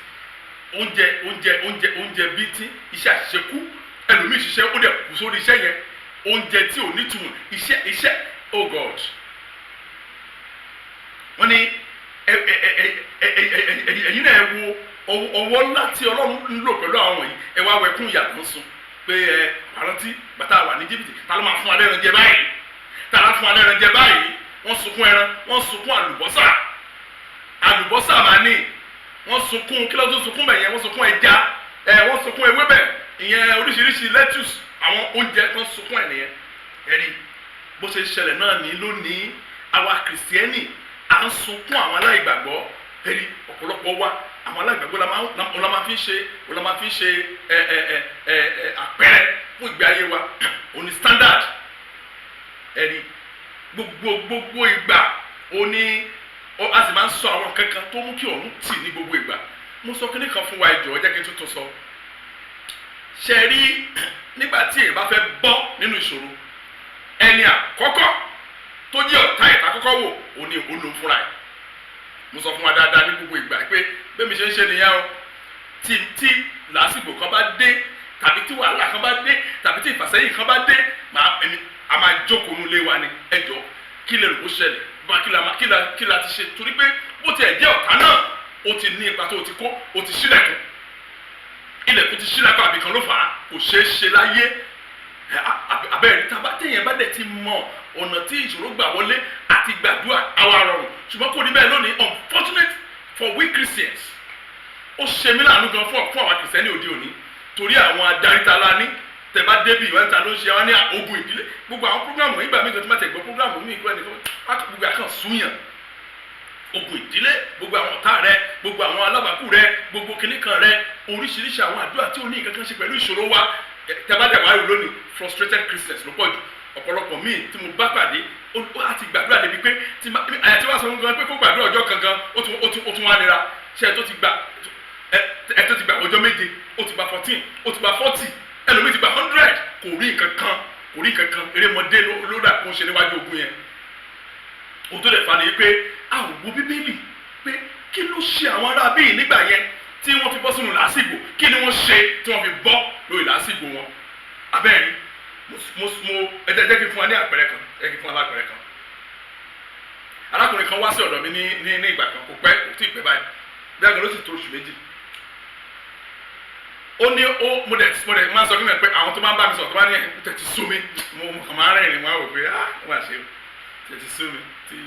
Oúnjẹ, oúnjẹ, oúnjẹ, oúnjẹ bíntí, iṣẹ́ àṣekú. Ẹlòmíì ṣiṣẹ́, ó dẹ̀ kú sórí iṣẹ́ yẹn. Oúnjẹ tí ò nítumọ̀, iṣẹ́, iṣẹ́. Oh God! Wọ́n ní ẹ ẹ ẹ ẹ ẹ ẹ ẹ̀yin náà, ẹ wo ọwọ́ ńlá tí Ọlọ́run ń lò pẹ̀lú àwọn wọ̀nyí. Ẹ wá wẹkún ìyàtọ̀ ń sun pé ẹ àrántí bàtà wà ní Íjíbítì. Ta ló máa fún wa lẹ́ran jẹ báyìí? Ta ló fún wa lẹ́ran jẹ báyìí? Wọ́n sunkún ẹran, wọ́n sunkún àlùbọ́sà, àlùbọ́sà máa ní wọ́n sunkún. Kí ló tún sunkún bẹ̀ yẹn? Wọ́n sunkún ẹja ẹ, wọ́n sunkún ewébẹ̀, ìyẹn oríṣiríṣi lettuce. Àwọn oúnjẹ tó ń sunkún ẹ̀ nìyẹn. Ẹ̀rí bó ṣe ṣẹlẹ̀ náà ní lónìí, àwa Kìrìsìtẹ́nì à ń sunkún àwọn aláìgbàgbọ́. Ẹ̀rí ọ̀pọ̀lọpọ̀ wa, àwọn aláìgbàgbọ́ la máa fi ń ṣe ẹ ẹ ẹ ẹ ẹ àpẹẹrẹ fún ìgbé ayé wa, òní standard. Ẹ̀rí gbogbo ìgbà òní a sì máa ń sọ àwọn kankan tó mú kí ọ̀run tì ní gbogbo ìgbà. Mo sọ kíní kan fún wa, ìjọ, jẹ́ kí n tuntun sọ. Ṣe rí, nígbà tí èèyàn bá fẹ́ bọ́ nínú ìṣòro, ẹni àkọ́kọ́ tó jẹ́ ọ̀tá ìta kọ́kọ́ wò ó ní òun ló ń fúnra ẹ̀. Mo sọ fún wa dáadáa ní gbogbo ìgbà pé bẹ́ẹ̀ mi ṣe ń ṣe nìyẹn o. Tí làásìgbò kan bá dé, tàbí tí wàhálà kan bá dé, tàbí tí ìfàsẹ́yìn kan bá dé, máa èmi a máa jókòó nulẹ̀ wa ni. Ẹ jọ, kí lè rò kó ṣẹlẹ̀ bá kí la ti ṣe? Torí pé bó tiẹ̀ jẹ́ ọ̀tá náà, ó ti ní ipa tó ti kó, ó ti ṣílẹ̀kùn, ilẹ̀kùn ti ṣílẹ̀kùn àbí kan ló fà á. Kò ṣeé ṣe láyé. Abẹ́rẹ́ tá a bá téèyàn bá dẹ̀ ti mọ ọ̀nà tí ìṣòro gbà wọlé àti gbàdúrà, àwa rọrùn. Ṣùgbọ́n kò ní bẹ́ẹ̀ lónìí. Unfortunate for we Christians, ó ṣe mí láàánú gan fún àwọn Kìrìsìtẹ́nì òde òní, torí àwọn adarí ta la ní. Tẹ bá débi ìwé ta ló ń ṣe àwọn ní ogun ìdílé, gbogbo àwọn program ìgbà míì kan tí má tẹ̀ gbọ́ program mi ìgbà nìkan, gbogbo àkàn súnyàn ogun ìdílé, gbogbo àwọn ọ̀tá rẹ, gbogbo àwọn alábàákú rẹ, gbogbo kìnnìkan rẹ, oríṣiríṣi àwọn àdúrà tí ò ní nǹkan kan ṣe pẹ̀lú ìṣòro wa. Tẹ bá dẹ̀ wá rí lónìí, frustrated Christians ló pọ̀ jù. Ọ̀pọ̀lọpọ̀ míì tí mo bá pàdé, ó á ti gbàdúrà débi pé tí àyà tí wàá sọ fún gan pé kó gbàdúrà ọjọ́ kan gan, ó tún wá nira. Ṣe ẹ tó ti gbà ọjọ́ 7, ó ti gba 14, ó ti gba 40, ẹlòmíì ti gba 100, kò rí nǹkan kan, kò rí nǹkan kan. Erémọdé ló dà kó ń ṣe níwájú ogun yẹn. Ohun tó lè fa ni pé a ò wo Bíbélì pé kí ló ṣe àwọn ará bíi nígbà yẹn tí wọ́n fi bọ́ sínú làásìgbò, kí ni wọ́n ṣe tí wọ́n fi bọ́ lórí làásìgbò wọn. Abẹ́rẹ́ mo ẹ jẹ́ kí n fún wa ní àpẹẹrẹ kan, ẹ kí n fún wa ní àpẹẹrẹ kan. Arákùnrin kan wá sí ọ̀dọ̀ mi ní ìgbà kan, kò pẹ́, kò tí ì pẹ́ báyìí, bí àgbẹ̀ ló sì tó oṣù 2. Ó ní ó mo dẹ̀ máa ń sọ fún mi pé àwọn tó máa ń bá mi sọ̀rọ̀, tó bá ní ẹ̀ tẹ̀ ti sú mi, mo kàn máa ń rẹ́rìn-ín. Mo á wò pé, ah, wọ́n á ṣe o, tẹ̀ ti sú mi, ti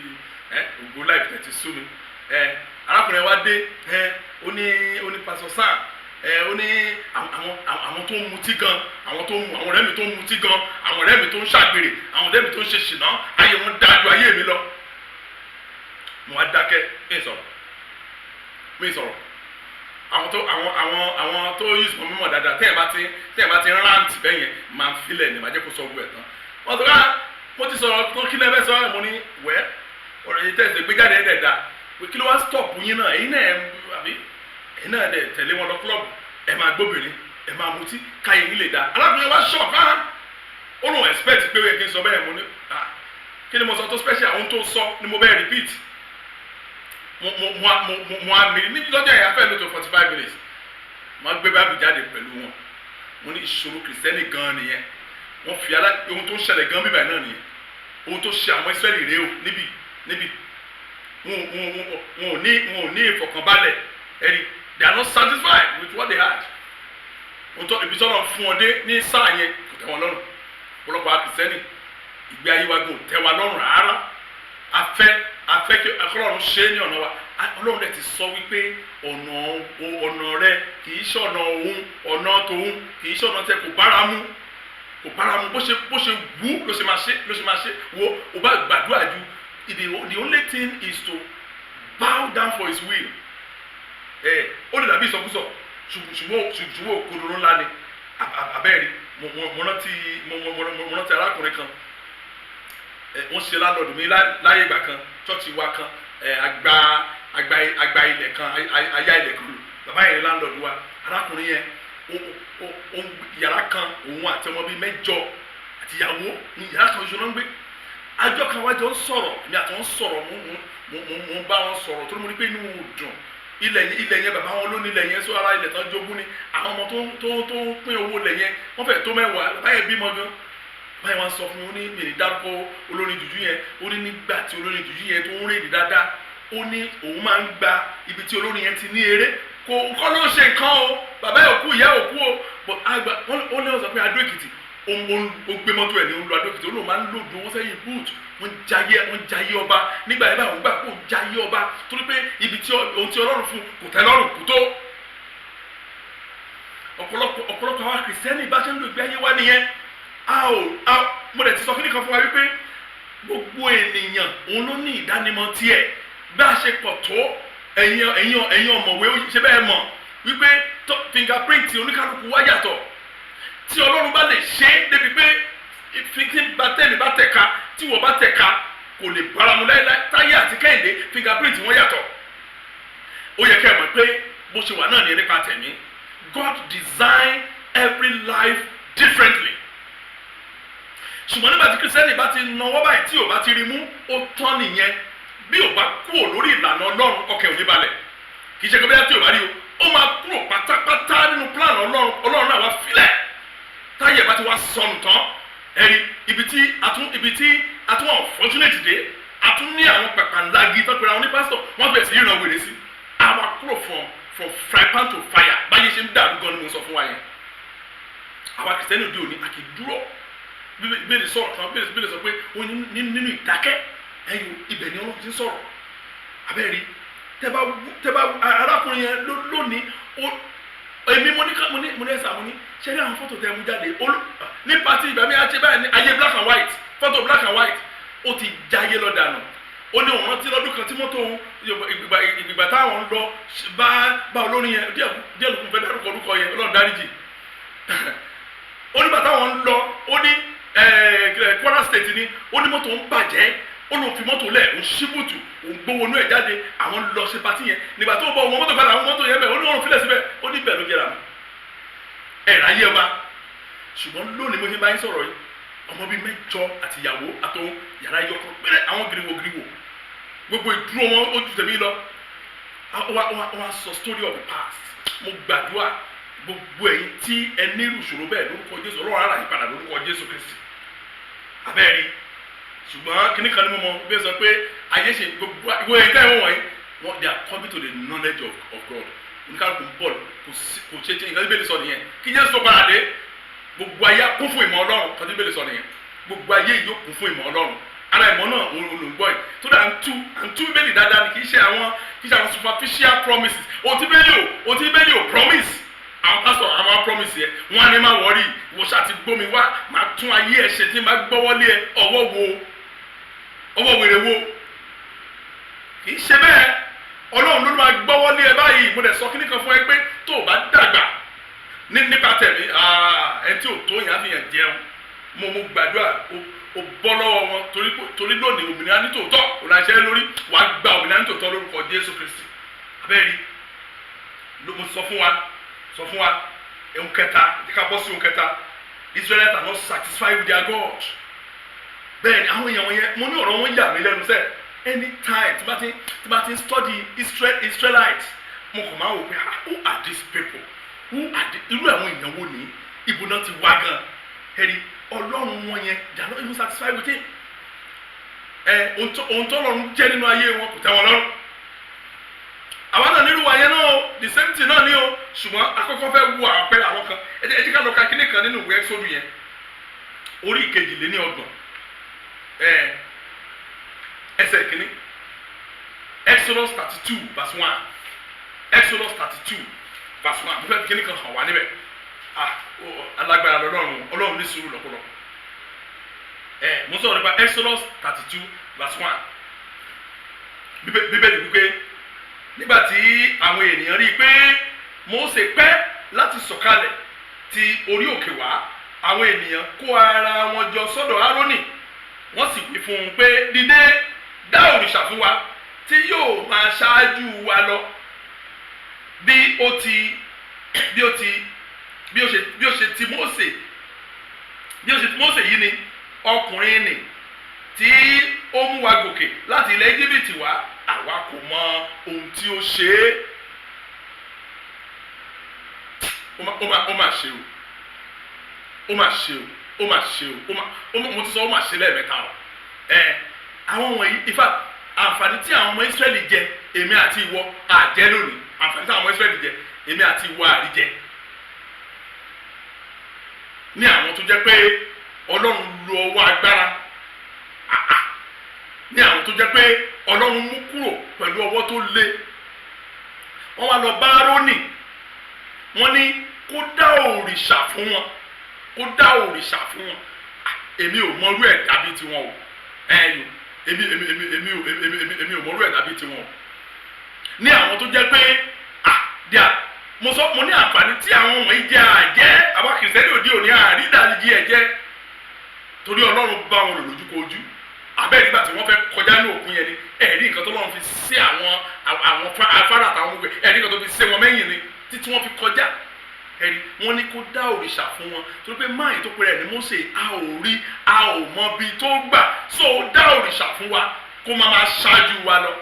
ẹ ògbó láìpẹ́ tẹ̀ ti sú mi. Ẹ arákùnrin wa dé, ẹ ó ní, "Pastor Sam," ẹ ó ní àwọn tó ń mutí gan, àwọn tó ń mu, àwọn ọ̀rẹ́ mi tó ń mutí gan, àwọn ọ̀rẹ́ mi tó ń ṣàgbèrè, àwọn ọ̀rẹ́ mi tó ń ṣe ṣìnà, ayé wọn dáa ju ayé mi lọ. Mo wá dákẹ́, mi sọ̀rọ̀, mi sọ̀rọ̀. Àwọn tó àwọn àwọn àwọn tó use mọ́ mímọ̀ dáadáa, tẹ́yẹ̀ bá ti rant bẹ́ẹ̀ yẹn, máa ń filẹ̀ ní, máa jẹ́ kó sọ gbogbo ẹ̀ tán. Wọ́n sọ ká mo ti sọ̀rọ̀ tó, kí lẹ́fẹ̀ẹ́ sọ? Ẹ̀ mo ní, wẹ́ ọ̀rọ̀ yìí tẹ̀sí gbé jáde ẹ̀ dà pé kí ló wá stop yín náà? Ẹ̀yin náà ẹ̀ àbí ẹ̀yin náà dẹ̀ tẹ̀lé wọn lọ club, ẹ̀ máa gbóbìnrin, ẹ̀ máa mutí, káyé yín lè dá. Alákùnrin wa shock. Ah, ó lóun expect pé wíyẹn kí n sọ bẹ́ẹ̀. Mo ní, ah, kí ni mo sọ tó special? Ohun tó sọ ni mo bẹ́ẹ̀ repeat. Mo àmì ní lọ́jọ́ yẹn afẹ́ ló tó 45 minutes. Mo gbé Bible jáde pẹ̀lú wọn. Mo ní ìṣòro Kìrìsìtẹ́nì gan nìyẹn. Wọ́n fi alá ohun tó ń ṣẹlẹ̀ gan bíbáyìí náà nìyẹn. Ohun tó ṣe àwọn Ísírẹ́lì rèé o. Níbi wọn ò ní ìfọ̀kànbalẹ̀. Ẹ̀rí, they are not satisfied with what they had. Ohun tó ibi tọ́lọ̀ fún wọn dé ní sáà yẹn kò tẹ́ wọn lọ́rùn. Ọ̀pọ̀lọpọ̀ àwọn Kìrìsìtẹ́nì, ìgbé ayé wa gan ò tẹ́ wa lọ́rùn rárá. Afẹ́ kí Ọlọ́run ṣe é ní ọ̀nà wa. Ọlọ́run dẹ̀ ti sọ wípé ọ̀nà rẹ kì í ṣọ̀nà òun, ọ̀nà tòun kì í ṣọ̀nà tẹ. Kò bára mu, kò bára mu. Bó ṣe wú ló ṣe máa ṣe, ló ṣe máa ṣe. Wo, o bá gbàdúrà ju, the only thing is to bow down for his will. Ẹ ó lè dàbí ìsọkúsọ, ṣùgbọ́n òkodoro ńlá ni. Abẹ́rẹ́ mo rántí arákùnrin kan. Wọ́n ṣe landlord mi láyé ìgbà kan, church wa kan. Ẹ àgbà ilẹ̀ kan, aya ilẹ̀ kan lò. Bàbá yẹn ní landlord wa. Arákùnrin yẹn, ó ń yàrá kan, òun àti ọmọ bíi mẹ́jọ àti ìyàwó ní yàrá kan ṣoṣo náà ń gbé. Àjọ kan wájọ ń sọ̀rọ̀, èmi àti wọn sọ̀rọ̀. Mo bá wọn sọ̀rọ̀ torí mo ní pé inú wọn ò dùn. Ilẹ̀ yẹn, bàbá wọn ló ní ilẹ̀ yẹn, sọ ara ilẹ̀ tán jogún ni. Àwọn ọmọ tó ń pín owó ilẹ̀ yẹn, wọ́n fẹ́ tó 10. Bàbá yẹn bímọ gan. Bàbá yẹn wọ́n sọ fún mi, ó ní mi ní dárúkọ olórin jùjú yẹn. Ó ní nígbà tí olórin jùjú yẹn tó ń rìn dáadáa, ó ní òun máa ń gba ibi tí olórin yẹn ti ní eré. Kò kọ́ ló ń ṣe nǹkan o, bàbá yẹn òkú, ìyá òkú o, but àgbà wọ́n ní wọ́n sọ pé Adó Èkìtì, ó gbé mọ́tò ẹ̀ ní ó ń lo Adó Èkìtì. Ó lóun máa ń load owó sẹ́yìn boot. Wọ́n jayé ọba nígbà yẹn báyìí. Wọ́n gbà kó jayé ọba torí pé ibi tí ohun tí Ọlọ́run fún kò tẹ́ lọ́rùn kò tó. Ọ̀pọ̀lọpọ̀ àwọn Kìrìsìtẹ́nì, bá ṣe ń lo ìgbé ayé wa nìyẹn. A ò a mo dẹ̀ ti sọ kíní kan fún wa wípé gbogbo ènìyàn òun ló ní ìdánimọ̀ tiẹ̀. Bá a ṣe pọ̀ tó, ẹ̀yin ọ̀mọ̀wé ṣe bẹ́ẹ̀ mọ̀ wípé fingerprint oníkálukú wá yàtọ̀. Tí Ọlọ́run bá lè ṣe é débi pé tí bá tẹ̀mí bá tẹ̀ka, tí wọ́n bá tẹ̀ka, kò lè báramu láéláé. Táyé àti Kẹ́hìndé, fingerprint wọn yàtọ̀. Ó yẹ kẹ́ ẹ mọ̀ pé bó ṣe wà náà ní nípa tẹ̀mí. God design every life differently. Ṣùgbọ́n nígbà tí Christian bá ti nawọ́ báyìí, tí ò bá ti rí mú, ó tán nìyẹn. Bí ò bá kúrò lórí ìlànà Ọlọ́run, ọkàn ò ní balẹ̀. Kì í ṣe pé bóyá tí ò bá rí o, ó máa kúrò pátápátá nínú plan Ọlọ́run. Ọlọ́run náà wá filẹ̀. Táyà bá ti wá sọnù tán, ẹ̀rí ibi tí a tún unfortunate dé, a tún ní àwọn pàpàǹdàgì tó pera wọn ní pásítọ̀, wọ́n bẹ̀rẹ̀ sí í ràn wèrè sí àwa kúrò from fry pan to fire. Báyìí ṣe ń dàrú gan ni mo sọ fún wa yẹn. Àwa Kìrìsìtẹ́nì òde òní, a kì í dúró. Bíbélì sọ̀rọ̀ kan, Bíbélì sọ pé ó ní nínú ìdákẹ́ ẹ̀yìn, ibẹ̀ ni Ọlọ́run ti ń sọ̀rọ̀. Abẹ́rẹ́ tẹ́ bá arákùnrin yẹn lónìí, èmi mo ní ká mo ní ẹ̀sà, mo ní ṣé ní àwọn fọ́tò tẹ́ mú jáde ní party ìgbà mi á ṣe báyìí ní ayé black and white, fọ́tò black and white, ó ti jáyé lọ dànù. Ó ní òun rántí lọ́dún kan tí mọ́tò òun, ìgbà táwọn ń lọ bá olórin yẹn díẹ̀ díẹ̀ lókun fẹ́ dárúkọ orúkọ yẹn, Ọlọ́run dáríjì. Ó nígbà táwọn ń lọ, ó ní Kwara State ni, ó ní mọ́tò ń bàjẹ́, ó lóun fi mọ́tò lẹ̀, òun ṣí boot, òun gbówó inú ẹ̀ jáde, àwọn lọ sí party yẹn. Nígbà tó bọ̀ wọn mọ́tò padà, àwọn mọ́tò yẹn bẹ̀, ó ní òun filẹ̀ síbẹ̀, ó ní bẹ́ẹ̀ ló jẹ́ra mọ́ ẹ̀ ráyé ọba. Ṣùgbọ́n lónìí mo ti bá yín sọ̀rọ̀ yìí, ọmọ bíi mẹ́jọ àti ìyàwó àtòun, yàrá yọkọ péré, àwọn giriwo giriwo, gbogbo ìdúró wọn ó ju tèmi lọ. Ó wá sọ story of the past. Mo gbàdúrà, gbogbo ẹ̀yin tí ẹ ní irú ìṣòro bẹ́ẹ̀, lórúkọ Jésù, Ọlọ́run ara yín padà lórúkọ Jésù Kristi. Abẹ́rẹ́ ṣùgbọ́n kíní kan ní mo mọ bí ẹ sọ pé ayé ṣe gbogbo ìwé ẹ̀ka ẹ̀wọ̀n wọ̀nyí wọ́n, they are coming to the knowledge of God. Oníkálukú ń bọ̀, kò sí, kò ṣe ṣe. Nǹkan tí Bíbélì sọ nìyẹn. Kí Jésù tó padà dé, gbogbo ayé kún fún ìmọ̀ Ọlọ́run. Nǹkan tí Bíbélì sọ nìyẹn. Gbogbo ayé yìí yóò kún fún ìmọ̀ Ọlọ́run. Ara ìmọ̀ náà òun ló ń gbọ́ yìí tó dà ń tú Bíbélì dáadáa ni. Kì í ṣe àwọn superficial promises. Ohun tí Bíbélì ò promise, àwọn pásítọ̀ àwọn promise yẹn, wọ́n á ní má worry, ìwọ ṣáà ti gbómi wá, máa tún ayé ẹ̀ ṣe tí máa gbọ́wọ́lé ẹ. Ọwọ́ wo? Ọwọ́ wèrè wo? Kì í ṣe bẹ́ẹ̀. Ọlọ́run ló máa gbọ́wọ́lé ẹ báyìí. Mo dẹ̀ sọ kíní kan fún ẹ pé tó o bá dàgbà ní nípa tẹ̀mí, ẹ tí ò tó yẹn á fi yàn jẹun. Mo gbàdúrà, o bọ́ lọ́wọ́ wọn, torí lónìí òmìnira ní tòótọ́ òun àṣẹ lórí. Wàá gba òmìnira ní tòótọ́ lórúkọ Jésù Kristi. Abẹ́rẹ́ mo sọ fún wa ohun kẹta, ẹ ká bọ́ sí ohun kẹta. Israelites are not satisfied with their God. Bẹ́ẹ̀ ni àwọn èèyàn yẹn, mo ní ọ̀rọ̀ wọn yà mí lẹ́nu sẹ́. Anytime tí bá ti study Israelites, mo kàn máa wò pé, ah, who are these people? Who are the irú àwọn èèyàn wo ní? Ibo náà ti wá gan? Ẹ̀rí Ọlọ́run wọn yẹn, they are not even satisfied with him. Ẹ ohun tó lọ́run jẹ́ nínú ayé wọn kò tẹ́ wọn lọ́rùn. Àwa náà nírú wa yẹn náà o, the same thing náà ni o. Ṣùgbọ́n akọ́kọ́ fẹ́ wo àpẹẹrẹ àwọn kan. Ẹ jẹ́ ká lọ ka kíní kan nínú ìwé Ẹ́xódù yẹn, orí 32, ẹsẹ̀ kìíní. Exodus 32 verse 1. Exodus 32 verse 1. Mo fẹ́ fi kíní kan hàn wá níbẹ̀. Ah, alágbára lọ́lọ́run. Ọlọ́run ní sùúrù lọ́pọ̀lọpọ̀. Mo sọ̀rọ̀ nípa Exodus 32 verse 1. Bíbélì wípé nígbà tí àwọn ènìyàn rí i pé Mósè pẹ́ láti sọ̀kalẹ̀ ti orí òkè wá, àwọn ènìyàn kó ara wọn jọ sọ́dọ̀ Árónì, wọ́n sì wí fún un pé, "Dìde, dá òrìṣà fún wa tí yóò máa ṣáájú wa lọ. Bí ó ṣe ti Mósè, bí ó ṣe ti Mósè yìí ni, ọkùnrin nì tí ó mú wa gòkè láti ilẹ̀ Íjíbítì wá, àwa kò mọ ohun tí ó ṣe é." Ó mà ṣe o, ó mà ṣe o, ó mà ṣe o, ó mà ó mà. Mo ti sọ ó mà ṣe lẹ́ẹ̀mẹ́ta o. Ẹ àwọn wọ̀nyí, in fact, àǹfààní tí àwọn ọmọ Ísírẹ́lì jẹ, èmi àti ìwọ àjẹ lónìí. Àǹfààní tí àwọn ọmọ Ísírẹ́lì jẹ, èmi àti ìwọ àríjẹ. Ní àwọn tó jẹ́ pé Ọlọ́run lo ọwọ́ agbára, àà, ní àwọn tó jẹ́ pé Ọlọ́run mú kúrò pẹ̀lú ọwọ́ tó le, wọ́n wá lọ bá Árónì, wọ́n ní kó dá òrìṣà fún wọn, kó dá òrìṣà fún wọn. Ah, èmi ò mọrú ẹ̀ dàbí tiwọn o. Ẹ yo, èmi èmi èmi èmi ò èmi èmi èmi ò mọrú ẹ̀ dàbí tiwọn o. Ní àwọn tó jẹ́ pé, ah, díà mo sọ, mo ní àǹfààní tí àwọn wọ̀nyí jẹ́ àjẹ́, àwa Kìrìsìtẹ́nì òde òní àrídàlíjì ẹ̀ jẹ́, torí Ọlọ́run bá wọn lò lójúkojú. Abẹ́rẹ́ nígbà tí wọ́n fẹ́ kọjá ní òkun yẹn ni, ẹ̀rí nǹkan tó lọ́run fi sí àwọn afárá àtàwọn gbogbo, ẹ̀rí nǹkan tó fi sí wọn mẹ́yìn ni títí wọ́n fi kọjá. Ẹ̀rí, wọ́n ní kó dá òrìṣà fún wọn torí pé máyì tó pèrè ní Mósè, a ò rí, a ò mọ ibi tó gbà, so dá òrìṣà fún wa kó má máa ṣáájú wa lọ.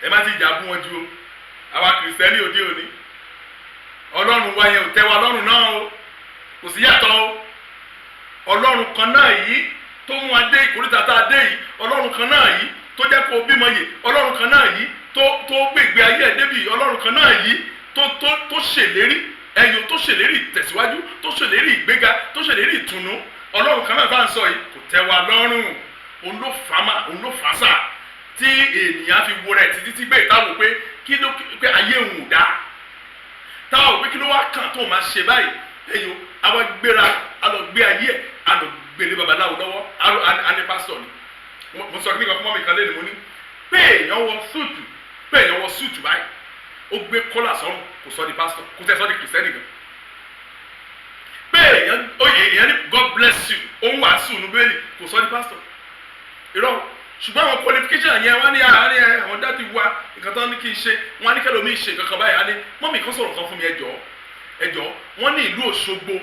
Ẹ má ti jà bú wọn ju o. Àwa Kìrìsìtẹ́nì òde òní, Ọlọ́run wa yẹn ò tẹ́ wa lọ́rùn náà o, kò sí yàtọ̀ o. Ọlọ́run kan náà yìí tó mú wa dé ìkórìtà tá a dé yìí, Ọlọ́run kan náà yìí tó jẹ́ kó bímọ yìí, Ọlọ́run kan náà yìí tó gbègbè ayé ẹ̀ débi, Ọlọ́run kan náà yìí tó ṣèlérí ẹyọ, tó ṣèlérí ìtẹ̀síwájú, tó ṣèlérí ìgbéga, tó ṣèlérí ìtùnú, Ọlọ́run kan náà bá ń sọ yìí kò tẹ́ wa lọ́rùn. Òun ló fà má, òun ló fà sà tí ènìyàn fi wo rẹ̀ títí tí gbé ìtawò pé kí ló pé ayé òun ò dáa, táwọn pé kí ló wá kàn tó máa ṣe báyìí. Ẹyọ, àwa gbéra, a lọ gbé ayé ẹ, a lọ gbélé babaláwo lọ́wọ́, a ní pásítọ̀ ni. Mo sọ kí nìkan fún mọ́mí kan lẹ́nu, mo ní pé èèyàn wọ suit, pé èèyàn wọ suit báyìí, ó gbé collar sọ́rùn, kò sọ di pásítọ̀, kò tẹ́ sọ di Kìrìsìtẹ́nì gan. Pé èèyàn oyè, èèyàn ní "God bless you", òun wàásù nù bẹ́ẹ̀lì, kò sọ di pásítọ̀. Irọ́. Ṣùgbọ́n àwọn qualification yẹn, wọ́n ní àwọn ní àwọn daddy wa, nǹkan tó ní kí n ṣe, wọ́n á ní kẹ́lẹ́ omi ṣe nǹkan kan báyìí. Á ní mọ́mí kan sọ̀rọ̀ kan fún mi, ẹ jọ̀ọ́, ẹ jọ̀ọ́. Wọ́n ní ìlú Òṣogbo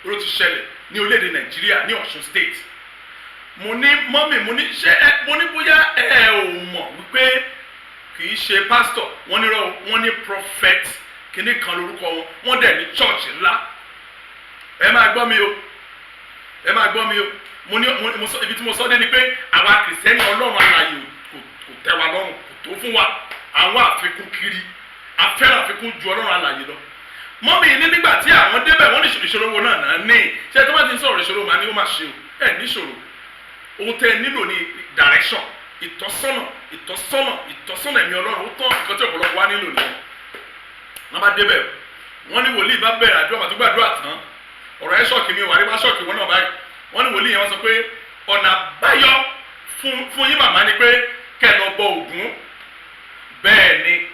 ló ti ṣẹlẹ̀ ní orílẹ̀-èdè Nàìjíríà, ní Ọ̀ṣun State. Mo ní, mọ́mì, mo ní ṣé ẹ, mo ní bóyá ẹ ò mọ̀ wípé kì í ṣe pásítọ̀. Wọ́n ní rọ, wọ́n ní prophet kìíní kan lórúkọ wọn, wọ́n dẹ̀ ní church ńlá. Ẹ máa gbọ́ mi o, ẹ máa gbọ́ mi o. Mo ní mo sọ, ibi tí mo sọ dé ni pé àwa Kìrìsìtẹ́nì, Ọlọ́run alààyè kò tẹ́ wa lọ́rùn, kò tó fún wa. Àwọn àfikún kiri, afẹ́ràn àfikún ju Ọlọ́run alààyè lọ. Mọ́mí ní nígbà tí àwọn débẹ̀, wọ́n ní ìṣòro wo náà náà ní ṣé tó bá ti ń sọ̀rọ̀ ìṣòro, màá ní ó máa ṣe o. Ẹ níṣòro, ohun tẹ́ ẹ nílò ní direction, ìtọ́sọ́nà, ìtọ́sọ́nà, ìtọ́sọ́nà ẹ̀mí Ọlọ́run. Ó tán. Nǹkan tí ọ̀pọ̀lọpọ̀ wá nílò nìyẹn. Wọ́n bá débẹ̀, wọ́n ní wòlíì bá bẹ̀rẹ̀ àdúrà pàtó gbàdúrà tán, ọ̀rọ̀ ẹ̀ shock mi, wà ní bá shock wọn náà báyìí. Wọ́n ní wòlíì yẹn, wọ́n sọ pé ọ̀nà àbáyọ fún yín, màmá, ni pé kẹ́ ẹ lọ bọ Ògún. Bẹ́ẹ̀ ni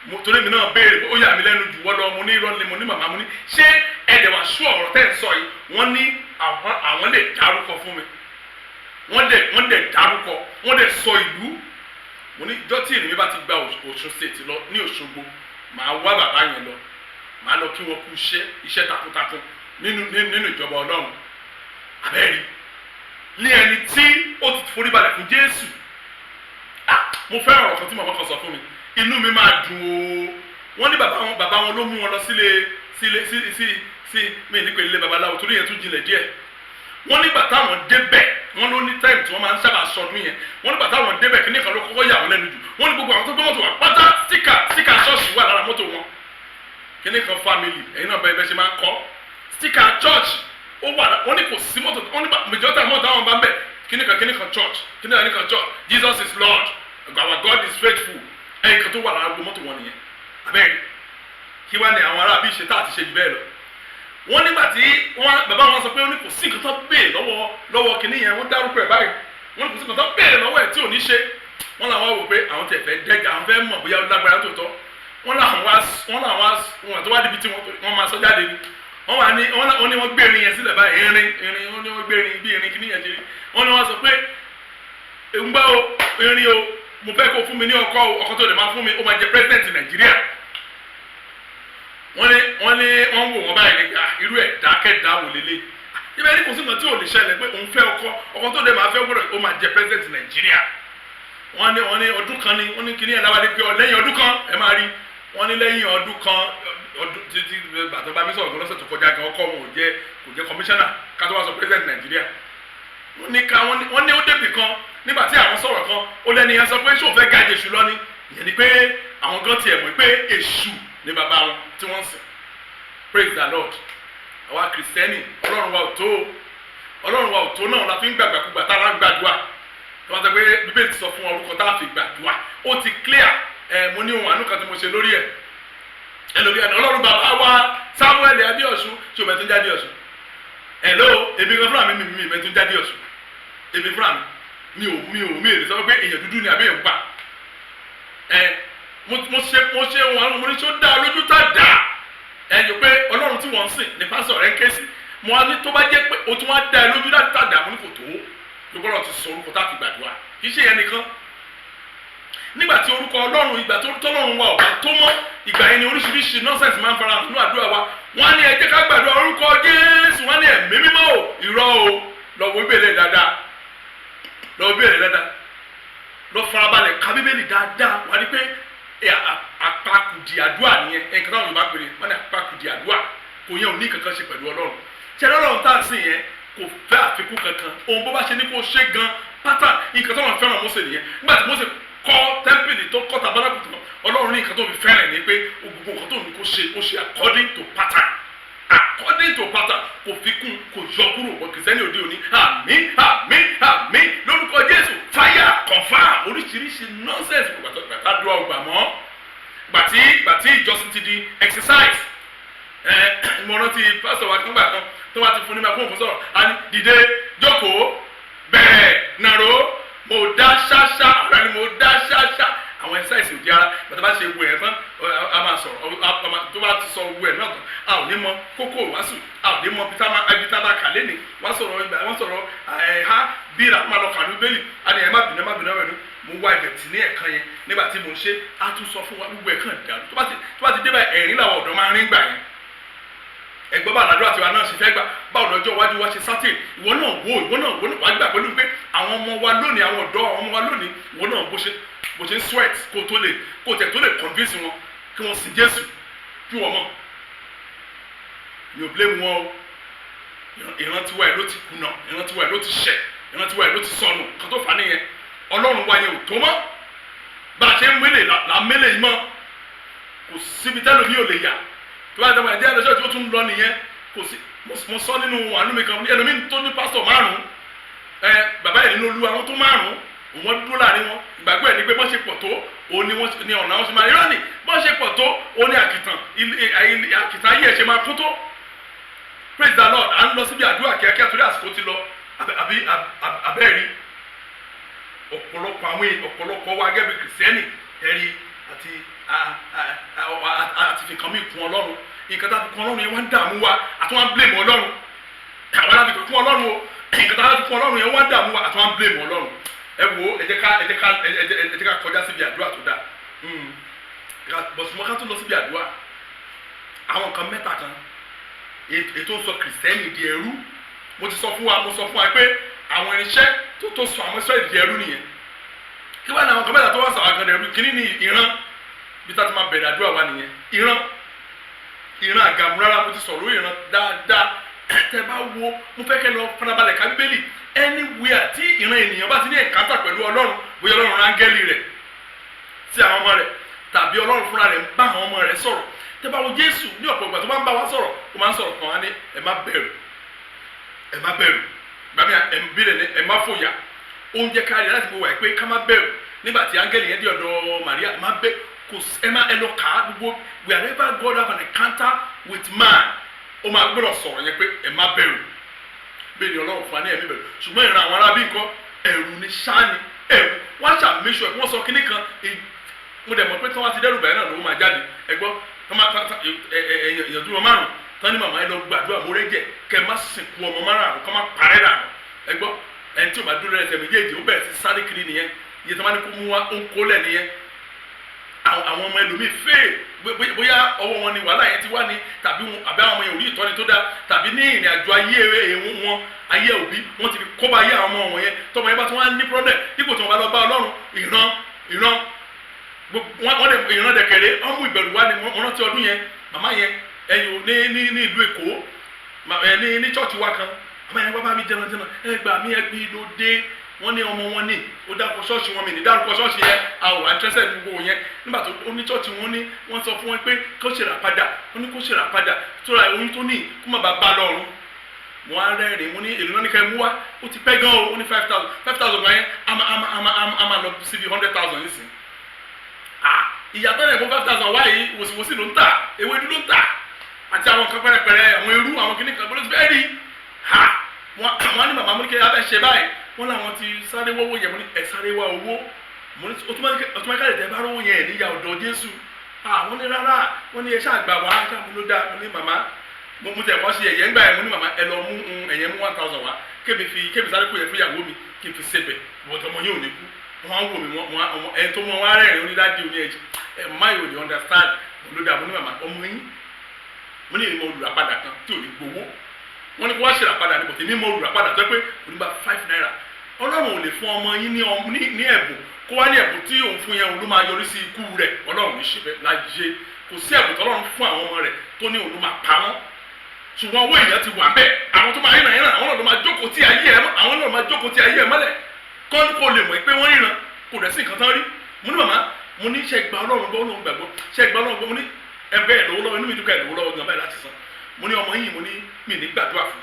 mo torí mi náà béèrè pé ó yà mí lẹ́nu jù wọ́n lọ. Mo ní irọ́ ni. Mo ní, màmá, mo ní ṣé ẹ̀dẹ̀ wá sú ọ̀rọ̀ tẹ́ ń sọ yìí? Wọ́n ní àwọn lè dárúkọ fún mi. Wọ́n dẹ̀ dárúkọ, wọ́n dẹ̀ sọ ìlú. Mo ní ìjọ́ tí ènìyàn bá ti gba Ọ̀ṣun State lọ ní Òṣogbo, màá wá bàbá yẹn lọ, màá lọ kí wọ́n kú iṣẹ́ takuntakun nínú ìjọba Ọlọ́run. Abẹ́rẹ́ ní ẹni tí ó ti forí balẹ̀ fún Jésù. Ah, mo fẹ́ràn ọ̀rọ̀ kan tí màmá kan sọ fún mi, inú mi máa dùn o. Wọ́n ní bàbá wọn ló mú wọn lọ sílé sílé sí sí sí mi ní pé ilé babaláwo, torí yẹn tún jinlẹ̀ díẹ̀. Wọ́n nígbà táwọn débẹ̀, wọ́n ló ní time tí wọ́n máa ń sábà sọdún yẹn. Wọ́n nígbà táwọn débẹ̀, kíní kan ló kọ́kọ́ yà wọ́n lẹ́nu jù. Wọ́n ní gbogbo àwọn tó gbé mọ́tò wá pátá, sticker ṣọ́ọ̀ṣì wà lára mọ́tò wọn. Kíní kan family, ẹ̀yin náà bẹ́ẹ̀ bẹ́ẹ̀ ṣe máa ń kọ́ sticker church ó wà. Wọ́n ní kò sí mọ́tò, wọ́n ní majority àwọn mọ́tò táwọn bá ń bẹ̀, kíní kan kíní kan church, kíní kan kíní kan church, "Jesus is Lord, our God is faithful." Ẹ̀yin kan tó wà lára gbogbo mọ́tò wọn nìyẹn. Abẹ́rẹ́ kí wá ní àwọn arábí ṣe tá àti ṣe jù bẹ́ẹ̀ lọ. Wọ́n nígbà tí wọ́n bàbá wọn sọ pé ó ní kò sí nǹkan tó béèrè lọ́wọ́ kìnìún yẹn, wọ́n dárúkọ ẹ̀ báyìí, wọ́n ní kò sí nǹkan tó béèrè lọ́wọ́ ẹ̀ tí ò ní ṣe. Wọ́n làwọn wò pé àwọn tẹ̀ fẹ́ dẹ́gà, àwọn fẹ́ mọ̀ bóyá ó lágbára tó tọ́. Wọ́n làwọn wá wọn tó wá débi tí wọ́n máa sọ jáde ni wọ́n wà ní wọ́n ní wọ́n gbé irin yẹn sílẹ̀ báyìí, irin irin. Wọ́n ní wọ́n gbé irin bí irin kìnìún yẹn ṣe rí. Wọ́n ní wọ́n sọ pé, ń gbọ́ o, irin o, mo fẹ́ kó fún mi ní ọkọ o, ọkọ tó lè máa fún mi, ó máa jẹ president Nàìjíríà. Wọ́n ní wọ́n wò wọ́n báyìí nígbà irú ẹ̀ dákẹ́dá wò lélẹ̀ ibẹ̀ ní kò sí nǹkan tí ò lè ṣẹlẹ̀ pé òun fẹ́ ọkọ, ọkọ tó dé máa fẹ́ gbọ́dọ̀ ó máa jẹ president Nàìjíríà. Wọ́n ní ọdún kan ní, wọ́n ní kíní ẹ̀ lábàdé pé lẹ́yìn ọdún kan ẹ máa rí. Wọ́n ní lẹ́yìn ọdún kan, ọdún títí bàtà bá mi sọ̀rọ̀ gan lọ́sẹ̀ tó kọjá gan, ọkọ wọn kò jẹ́ commissioner ká tó wá sọ president Nàìjíríà. Wọ́n ní ká wọ́n ní ó débì kan nígbà tí àwọn sọ̀rọ̀ kan, ó lẹ́ni yẹn sọ pé ṣé òun fẹ́ ga Jésù lọ ni? Ìyẹn ni pé àwọn gan tiẹ̀ mọ̀ pé èṣù ni bàbá wọn tí wọ́n ń sìn. Praise the Lord. Àwa Kìrìsìtẹ́nì, Ọlọ́run wa ò tó, Ọlọ́run wa ò tó náà la fi ń gbàgbàkúgbà tá a lá ń gbàdúrà. Tí wọ́n sọ pé Bíbélì ti sọ fún orúkọ tá a fi gbàdúrà, ó ti clear. Ẹ mo ní ohun àánú kan tí mo ṣe lórí ẹ ẹ lórí ẹ ní Ọlọ́run bàbá wa Samuel Adéọ̀sùn. Ṣé o bẹ tún jáde Ọ̀ṣun? Hello, èmi gan fúnra mi mi bẹ tún jáde Ọ̀ṣun. Èmi fúnra mi mi ò lè sọ pé èèyàn dúdú ni àbí èèyàn pupa. Ẹ mo ṣe ohun àánú, mo ní ṣó dá lójú tá dá ẹ yọ pé Ọlọ́run tí wọ́n ń sìn ní pásọ̀ rẹ̀ ń ké sí. Mo wá ní tó bá jẹ́ pé o tún wá dá ẹ lójú láti tá dá, mo ní kò tó gbogbo ọ̀rọ̀ ti sọ orúkọ tá a fi gbàdúrà. Kì í ṣe yẹn nìkan. Nígbà tí orúkọ Ọlọ́run, ìgbà tó tọ́lọ́run wa ọ̀bá tó mọ́, ìgbà yẹn ni oríṣiríṣi nonsense máa ń fara hàn nínú àdúrà wa. Wọ́n á ní, "Ẹ jẹ́ ká gbàdúrà, orúkọ Jésù." Wọ́n á ní, "Ẹ̀mí Mímọ́ o." Irọ́ o. Lọ wo Bíbélì dáadáa, lọ wo Bíbélì dáadáa, lọ farabalẹ̀ ka Bíbélì dáadáa. Wà á rí pé àpakùdì àdúrà nìyẹn. Ẹ̀ka táwọn Yorùbá pèrè wọ́n ní àpakùdì àdúrà, kò yẹn ò ní kankan ṣe pẹ̀lú Ọlọ́run. Ṣé Ọlọ́run tá à ń sìn yẹn kò fẹ́ àfikún kankan. Ohun bó bá ṣe ní kó ṣe gan pátá, nǹkan tó wọn fẹ́ràn Mósè nìyẹn. Nígbà tí Mósè kọ́ tẹ́ḿpìlì, tó kọ́ tabernacle tán, Ọlọ́run ní nǹkan tó fi fẹ́ràn ní pé gbogbo nǹkan tó ní kó ṣe, ó ṣe according to pattern, according to pattern. Kò fi kún, kò yọ kúrò. Wọ Kìrìsìtẹ́nì òde òní, "Àmín, àmín, àmín, lórúkọ Jésù, fire, confirm," oríṣiríṣi nonsense. Gbàtà dúró ọgbà mọ́, gbàtí ìjọsìn ti di exercise. Ẹ mo rántí pásítọ̀ wa kan gbà kan tó wá ti fún ní ma fún òfin sọ̀rọ̀, a ní, "Dìde, jókòó, bẹ̀rẹ̀, nàró, mo dá ṣáṣá." Ọ̀rẹ́ ni, "Mo dá ṣáṣá." Àwọn exercise òdi ara. Bàtà bá ṣe ewu ẹ̀ tán, a máa sọ̀rọ̀. Tó bá ti sọ ewu ẹ̀ náà tán, a ò ní mọ kókó wàásù, a ò ní mọ ibi tá a bá kà lẹ́ni. Wọ́n sọ̀rọ̀ ìgbà wọ́n sọ̀rọ̀ ẹ̀ ha bíra máa lọ kànú bẹ́ẹ̀lì. A ní, "Ẹ má bínú, ẹ má bínú, ẹ má bínú, mo wá ibẹ̀ tì ní ẹ̀kan yẹn nígbà tí mo ń ṣe." A tún sọ fún wa, gbogbo ẹ̀ kàn dàrú. Tó bá ti dé báyìí, ẹ̀rín làwọn ọ̀dọ́ máa ń rí gbà yẹn. Ẹgbọ́n bá àdúrà tiwa náà ṣe fẹ́ gbà? Báwo lọ́jọ́ iwájú wa ṣe sátìn? Ìwọ náà wo, ìwọ náà wo, wàá gbà pẹ̀lú pé àwọn ọmọ wa lónìí, àwọn ọ̀dọ́, àwọn ọmọ wa lónìí, ìwọ náà bó ṣe ń sweat kó tó lè kó tẹ̀ tó lè convince wọn kí wọ́n sin Jésù kí wọ́n mọ̀. Mi ò blame wọn o. Ìran tiwa ẹ̀ ló ti kùnà, ìran tiwa ẹ̀ ló ti ṣẹ̀, ìran tiwa ẹ̀ ló ti sọnù. Kan tó fà á nìyẹn. Ọlọ́run wa yẹn ò tó mọ́. Bá a ṣe ń mélè là ń mélè yìí mọ́. Kò síbi tẹ́lẹ̀ mi ò lè yà tó bá dàgbà ẹ̀jẹ̀ lọ́sọ̀ tí ó tún lọ nìyẹn. Kò sí. Mo sọ nínú àánú mi kan, ẹlòmíín tó ní pásítọ̀ márùn-ún, ẹ bàbá yẹn nínú Olúwa, wọn tó márùn-ún, òun dúró láàrin wọn. Ìgbàgbọ́ ẹ̀ ní pé bọ́n ṣe pọ̀ tó, òun ni wọ́n ní ọ̀nà wọn ṣe máa irọ́ ni. Bọ́n ṣe pọ̀ tó, òun ni àkìtàn àkìtàn ayé ẹ̀ ṣe máa kún tó. Praise the Lord. À ń lọ síbi àdúrà kíákíá torí àsìkò ti lọ. Àbí abẹ́ẹ̀rí ọ̀pọ̀lọpọ̀ àwọn ọ̀pọ̀lọpọ̀ wa gẹ́gẹ́ bí Kìrìsìtẹ́nì, ẹ̀rí àti fi kàn mí kún Ọlọ́run. Nǹkan tá a fi kún Ọlọ́run yẹn wá ń dààmú wa, àti wọ́n á blame Ọlọ́run. Àwọn aláfi kún Ọlọ́run o. Nǹkan tá a fi kún Ọlọ́run yẹn wá ń dààmú wa, àti wọ́n á blame Ọlọ́run. Ẹ wo, ẹ jẹ́ ká kọjá síbi àdúrà tó dáa. Bọ̀sùmọ́ ká tó lọ síbi àdúrà, àwọn nǹkan mẹ́ta kan ètò ń sọ Kìrìsìtẹ́nì di ẹrú. Mo ti sọ fún wa, mo sọ fún wa pé àwọn irinṣẹ́ tó sọ àwọn Ísírẹ́lì di ẹrú nìyẹn. Kí wàá ní àwọn kan mẹ́ta tó wà sọ àwọn kan di ẹrú? Kíní ní ìran. Bí tá a ti máa bẹ̀rẹ̀ àdúrà wa nìyẹn. Ìran, ìran àgàmù rárá. Mo ti sọ̀rọ̀ ìran dáadáa. Tẹ bá wo, mo fẹ́ kẹ́ lọ farabalẹ̀ ká Bíbélì. Anywhere tí ìran ènìyàn bá ti ní encounter pẹ̀lú Ọlọ́run, bóyá Ọlọ́run rán áńgẹ́lì rẹ̀ sí àwọn ọmọ rẹ̀, tàbí Ọlọ́run fúnra rẹ̀ ń bá àwọn ọmọ rẹ̀ sọ̀rọ̀. Tẹ bá wo Jésù, ní ọ̀pọ̀ ìgbà tó bá ń bá wa sọ̀rọ̀, ó máa ń sọ̀rọ̀ kan, á ní, "Ẹ má bẹ̀rù, ẹ má bẹ̀rù." Gbàmí ẹ ń bílẹ̀ ní, "Ẹ má fòyà." Oúnjẹ kárí láti mú wa pé ká má bẹ̀rù. Nígbà tí áńgẹ́lì yẹn dé ọ̀dọ̀ Maria, má bẹ̀ kò ẹ má ẹ lọ kà á gbogbo. Wherever God have an encounter with man, ó máa gbọ́dọ̀ sọ̀rọ̀ yẹn pé, "Ẹ má bẹ̀rù." Bẹ́ẹ̀ ni Ọlọ́run fún wa ní ẹ̀mí bẹ̀rù, ṣùgbọ́n ìran àwọn arábí nǹkan, ẹ̀rù ni sáni ẹ̀rù. Wọ́n ṣà make sure wọ́n sọ kínní kan. Mo dẹ̀ mọ̀ pé tí wọ́n ti dẹ́rù báyìí náà ló máa jáde. Ẹ gbọ́, èèyàn dúró márùn tán ní, "Màmá, ẹ lọ gbàdúrà, mo rẹ́jẹ̀ kẹ́ ẹ má sìnkú ọmọ márùn kọ́ má parẹ́ dànù." Ẹ gbọ́, ẹni tí o bá dúró lẹ́sẹ̀ méjèèjì, ó bẹ̀rẹ̀ sí sáré kiri nìyẹn. Iye tí wọ́n bá ní kó mú wa, ó ń kó lẹ̀ nìyẹn. Àwọn ọmọ ẹlòmíì fèè, bóyá ọwọ́ wọn ni wàhálà yẹn ti wá ní, tàbí àbí àwọn ọmọ yẹn ò rí ìtọ́ni tó dáa, tàbí ní ìrìn àjò ayé wọn, ayé òbí wọn ti fi kóbá ayé àwọn ọmọ wọn yẹn. Tọmọ yẹn bá tún wá ní problem, dípò tí wọn bá lọ bá Ọlọ́run, ìran ìran wọn dẹ ìran dẹkẹrẹ, wọn mú ìbẹ̀rù wá ní. Wọn rántí ọdún yẹn, màmá yẹn ẹyìn ní ìlú Èkó, ní church wa kan, màmá yẹn wá bá mi jẹun jẹun, "Ẹ gbà mí, ẹ gbé ló dé." Wọ́n ní ọmọ wọn ní, ó dárúkọ ṣọ́ọ̀ṣì wọn, mi ní dárúkọ ṣọ́ọ̀ṣì yẹn, a ò wá interested ní gbogbo yẹn. Nígbà tó ó ní ṣọ́ọ̀ṣì wọn ní wọ́n sọ fún wọn pé kó ṣèrà padà, wọ́n ní kó ṣèrà padà tó ra oyún tó ní, kó má bàa bá lọ́rùn. Mo á rẹ́rìn, mo ní, "Èlò náà ní ká ẹ mú wá?" Ó ti pẹ́ gan o. Ó ní 5,000. 5,000 gan yẹn, a máa lọ síbi 100,000 nísìnyí. Ah, ìyàtọ̀ rẹ̀ fún 5,000 wáyé, wòsíwòsí ló ń tà, ewédú ló ń tà àti àwọn nǹkan pẹ́rẹpẹ̀rẹ, àwọn irú àwọn kìnnìkan bó ló ti fẹ́ rí ha. Wọ́n ní, "Màmá," mo ní, "kí abẹ́ ṣe báyìí?" Wọ́n làwọn ti sáré wọ́wọ́ yẹn. Mo ní, "Ẹ sáré wá owó." Mo ní, "Automatically, tẹ bá rówó yẹn, ẹ̀ níyà ọ̀dọ̀ Jésù." Àwọn ní rárá, wọ́n ní, "Ẹ ṣáà gbà wá ṣáà." Mo ló dá, mo ní, "Màmá," mo tẹ̀ kọ́ sí ẹ̀yẹ́ ńgbà yẹn. Mo ní, "Màmá, ẹ lọ mú ẹ̀yẹ mú 1,000 wá, kébi fi kébi sáré kó yẹ fún ìyàwó mi kí n fi ṣebẹ̀, wọ́n tọmọ yín ò ní kú." Wọ́n á wò mí, wọ́n ẹni tó mọ wá rẹ́rìn, onídàájú ní ẹ̀jẹ̀ ẹ̀ má yóò lè understand. Mo ló dà, mo ní màmá ọmọ yín, mo ní ìmọ̀ olùràpadà kan tí ò ní gbowó. Wọ́n ní kó wá ṣèràpadà ní bọ̀tẹ̀ mímọ̀ olùràpadà tó pé onígbà 5 naira. Ọlọ́run ò lè fún ọmọ yín ní ẹ̀bùn, kó wá ní ẹ̀bùn tí òun fún yẹn, òun ló máa yọrí sí ikú rẹ̀. Ọlọ́run ní ṣe bẹ́ẹ̀ láyé. Kò sí ẹ̀bùn tọ́lọ́run fún àwọn ọmọ rẹ̀ tó ní òun ló máa pa wọ́n. Ṣùgbọ́n owó èèyàn ti wà bẹ́ẹ̀, àwọn tó máa ríran yẹn náà, àwọn náà ló máa jókòó tí ayé ẹ̀, àwọn náà ló máa jókòó tí ayé ẹ̀ mọ́lẹ̀ kọ́ kó lè mọ̀ pé wọ́n ríran, kò dẹ̀ sí nǹkan tán rí. Mo ní màmá, mo ní ṣe gba Ọlọ́run gbọ́? Ọlọ́run gbàgbọ́. Ṣe gba Ọlọ́run gbọ́? Mo ní ẹgbẹ́ ẹ̀ lówó lọ́wọ́, inú mi dúkọ́ ẹ̀ lówó lọ́wọ́ gan báyìí láti san. Mo ní ọmọ yìí, mo ní mi ní gbàdúrà fún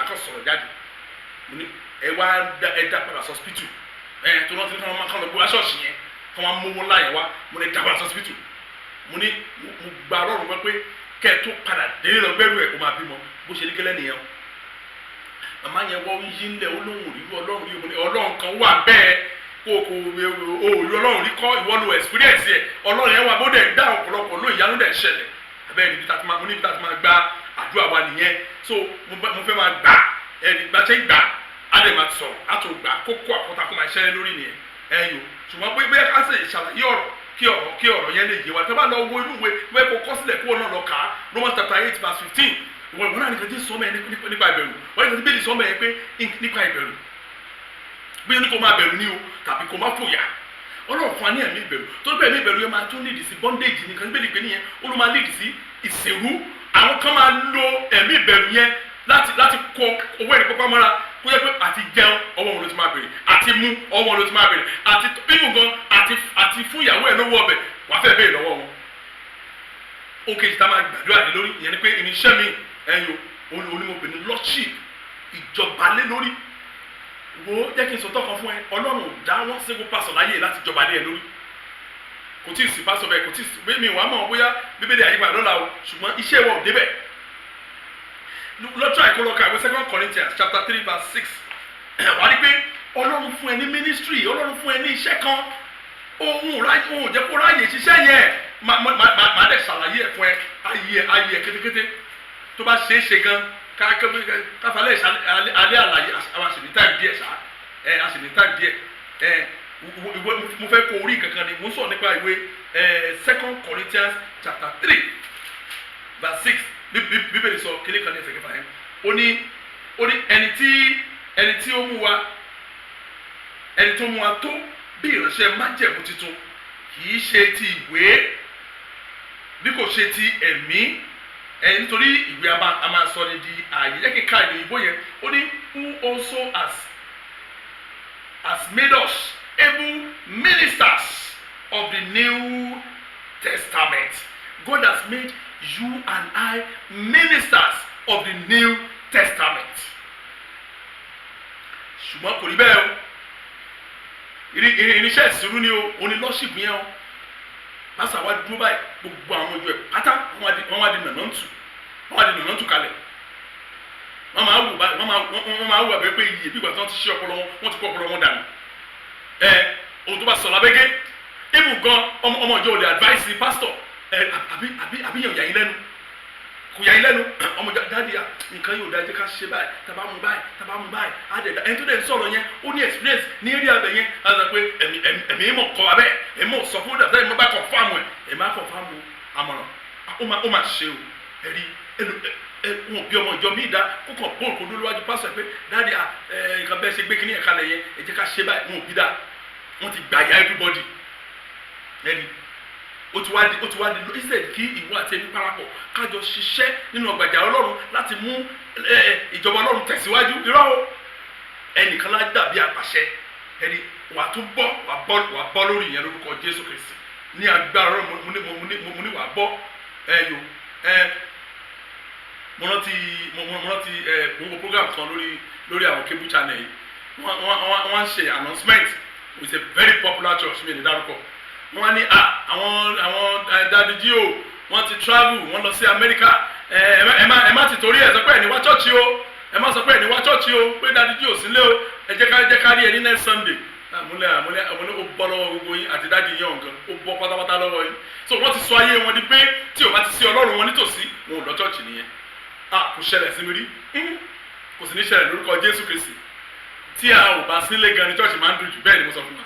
akọ sọ̀rọ̀ jáde. Mo ní ẹ wá ẹ dá padà sọ́spítù ẹ tó náà ti ní káwọn máa kọ́ lọ gbé wá ṣọ́ọ̀ṣì yẹn, kọ́ máa mówó ńlá yẹn wá. Mo ní dá padà sọ́spítù. Mo ní mo gba Ọlọ́run gbọ́ pé kẹ́ ẹ tó padà délé lọ gbẹ́rù ẹ̀, kó máa bímọ. Bó ṣe ní gẹ́lẹ́ nìyẹn o. Màmá yẹn wọ́n yí ńlẹ̀, ó lóhùn rí Ọlọ́run rí. Mo ní Ọlọ́run kan wà bẹ́ẹ̀, kó kó o rí Ọlọ́run rí kọ́, ìwọ lo experience yẹ. Ọlọ́run yẹn wà, bó dẹ̀ dá ọ̀pọ̀lọpọ̀ ló, ìyanu dẹ̀ ṣẹlẹ̀ abẹ́rẹ́ níbi tá a ti máa, mo níbi tá a ti máa gba àdúrà wa nìyẹn. So mo fẹ́ máa gbà ẹni gbà ṣe ń gbà á dẹ̀ máa sọ̀rọ̀, á tó gbà kókó àkọ́tà kó máa ṣẹlẹ̀ lórí nìyẹn ẹ̀yìn o. Ṣùgbọ́n pé bẹ́ẹ̀ ká sì ṣàlàyé ọ̀rọ̀ kí ọ̀rọ̀ yẹn lè yé wa. Tẹ́ bá lọ wo inú ìwé wẹ́, kó kọ́ sílẹ̀, kó náà lọ kà á, Romans chapter 8 verse 15. Ìwọ ìwọ náà nìkan tí sọ mẹ́ẹ̀ nípa ìbẹ̀rù. Wọ́n nìkan tí bẹ́ẹ̀ sọ mẹ́ẹ̀ pé nípa ìbẹ̀rù, bí ní kò máa bẹ̀rù ní o tàbí kò máa fòyà. Ọlọ́run fún wa ní ẹ̀mí ìbẹ̀rù tó bẹ́ẹ̀. Ẹ̀mí ìbẹ̀rù yẹn máa tún lead sí bondage nìkan. Bẹ́ẹ̀ pé nìyẹn, ó ló máa lead sí ìsìnrú. Àwọn kan máa lo ẹ̀mí ìbẹ̀rù yẹn láti kó owó ẹ̀rí pápá mọ́ra, kó yẹ pé àti jẹun, ọwọ́ wọn ló ti máa bèrè, àti mú, ọwọ́ wọn ló ti máa bèrè, àti even gan àti fún ìyàwó ẹ̀ lówó ọbẹ̀, wàá fẹ́ bèèrè lọ́wọ́ wọn. Ó kejì tá a máa gbàdúrà lé lórí ìyẹn ni pé irinṣẹ́ mi ẹ̀yìn onímọ̀ pè ní lordship, ìjọba lé lórí. Wo, jẹ́ kí n sọ tọkàn fún ẹ, Ọlọ́run ò dá wọn single pastor láyé láti jọba lé ẹ lórí. Kò tí ì sí pastor bẹ́ẹ̀, kò tí ì sí. Mi wàá mọ̀ bóyá Bíbélì àyípadà lọ́la o, ṣùgbọ́n iṣẹ́ wa ò débẹ̀. Lọ́jọ́ àìkú, lọ́ka ìwé Second Corinthians chapter 3 verse 6, wàá rí pé Ọlọ́run fún ẹ ní ministry, Ọlọ́run fún ẹ ní iṣẹ́ kan. Òun ò jẹ́ kó ráyè ṣiṣẹ́ yẹn. Má dẹ̀ ṣàlàyé ẹ̀ fún ẹ, ayé ẹ kétékété tó bá ṣeé ṣe gan káfalẹ̀ alẹ́ àlàyé. Àwọn àṣìní time díẹ̀ ṣá ẹ, àṣìní time díẹ̀ ẹ. Ìwé mo fẹ́ kó orí kankan ni mo ń sọ̀rọ̀ nípa, ìwé Second Corinthians chapter 3 verse 6. Bíbélì sọ kíní kan ní ẹsẹ̀ kẹfà yẹn. Ó ní ẹni tí ó mú wa, ẹni tó mú wa tó bí ìránṣẹ́ májẹ̀mú tuntun, kì í ṣe ti ìwé bí kò ṣe ti ẹ̀mí ẹ, nítorí ìwé a máa sọ ní di ààyè. Jẹ́ kí n ka èdè òyìnbó yẹn. Ó ní, "Who also has made us able ministers of the New Testament." God has made you and I ministers of the New Testament. Ṣùgbọ́n kò rí bẹ́ẹ̀ o. Irinṣẹ́ ìsìnrú ni o, òní lordship yẹn o. Pásá wa dúró báyìí, gbogbo àwọn ojú ẹ̀ pátá, wọ́n wá di nànà ntù, wọ́n wá di nànà ntù kalẹ̀. Wọ́n máa wù báyìí, wọ́n máa wù àbẹ́ pé iye bí ìgbà tí wọ́n ti ṣí ọpọlọ wọn, wọ́n ti kó ọpọlọ wọn dànù. Ẹ ohun tó bá sọ lábẹ́gẹ́ ibù gan, ọmọ ìjọ ò lè advice pastor ẹ. Àbí yẹn ò yà yín lẹ́nu? Kò yà yín lẹ́nu. Ọmọ daddy à, nǹkan yóò dájú, ká ṣe báyìí, tàbá mú báyìí, tàbá mú báyìí, á dẹ̀ da. Ẹni tó dẹ̀ ń sọ̀rọ̀ yẹn, ó ní experience ní eré abẹ yẹn. Á sọ pé ẹ̀mí mọ̀ kọ́ abẹ́, ẹ̀mí mọ̀ sọ fún dàtà, ẹ̀mí bá confirm ẹ̀, ẹ̀mí á confirm àmọ̀ràn. Ó máa ṣe o. Ẹ̀rí ẹnu ẹ wọn bí ọmọ ìjọ míì dá kókàn bóòlù kó dúró lọ́wájú pásọ̀ pé, "Daddy à, ẹ nǹkan bẹ́ẹ̀ ṣe gbé kíní ẹ̀ka lẹ̀ yẹn, ẹ jẹ́ ká ṣe báyìí." Wọn ò bí dá. Wọ́n ti gbàyà everybody. Ẹni ó ti wá di instead kí ìwọ àti ẹni parapọ̀ kájọ ṣiṣẹ́ nínú ọgbàjà Ọlọ́run láti mú ìjọba Ọlọ́run tẹ̀síwájú. Irọ́ o, ẹnìkan lá dàbí àpàṣẹ. Ẹni wà á tún bọ́, wà á bọ́ lórí ìyẹn lórúkọ Jésù Kristi ní agbára Ọlọ́run. Mo ní wà á bọ́ ẹ yo ẹ. Mo rántí ẹ, mo wo program kan lórí àwọn cable channel yìí. Wọ́n ń ṣe announcement with a very popular church, mi ní dárúkọ. Wọ́n ní à àwọn Daddy G.O, wọ́n ti travel, wọ́n lọ sí Amẹ́ríkà. Ẹ má ti torí ẹ sọ pé ẹ ní wá church o. Ẹ má sọ pé ẹ ní wá church o, pé Daddy G.O sílé o. Ẹ jẹ́ ká rí ẹ ní next Sunday. Àmúlẹ̀ ó bọ́ lọ́wọ́ gbogbo yín àti daddy yín ọ̀gán, ó bọ́ pátápátá lọ́wọ́ yín. So wọ́n ti sọ ayé wọn di pé tí o bá ti sí Ọlọ́run wọn nítòsí, wọn ò lọ church nìyẹn. Ah, kò ṣẹlẹ̀ sí mi rí, kò sì ní ṣẹlẹ̀ lórúkọ Jésù Kristi. Tí a ò bá sílé gan ni church máa ń dùn jù. Bẹ́ẹ̀ ni mo sọ fún wa.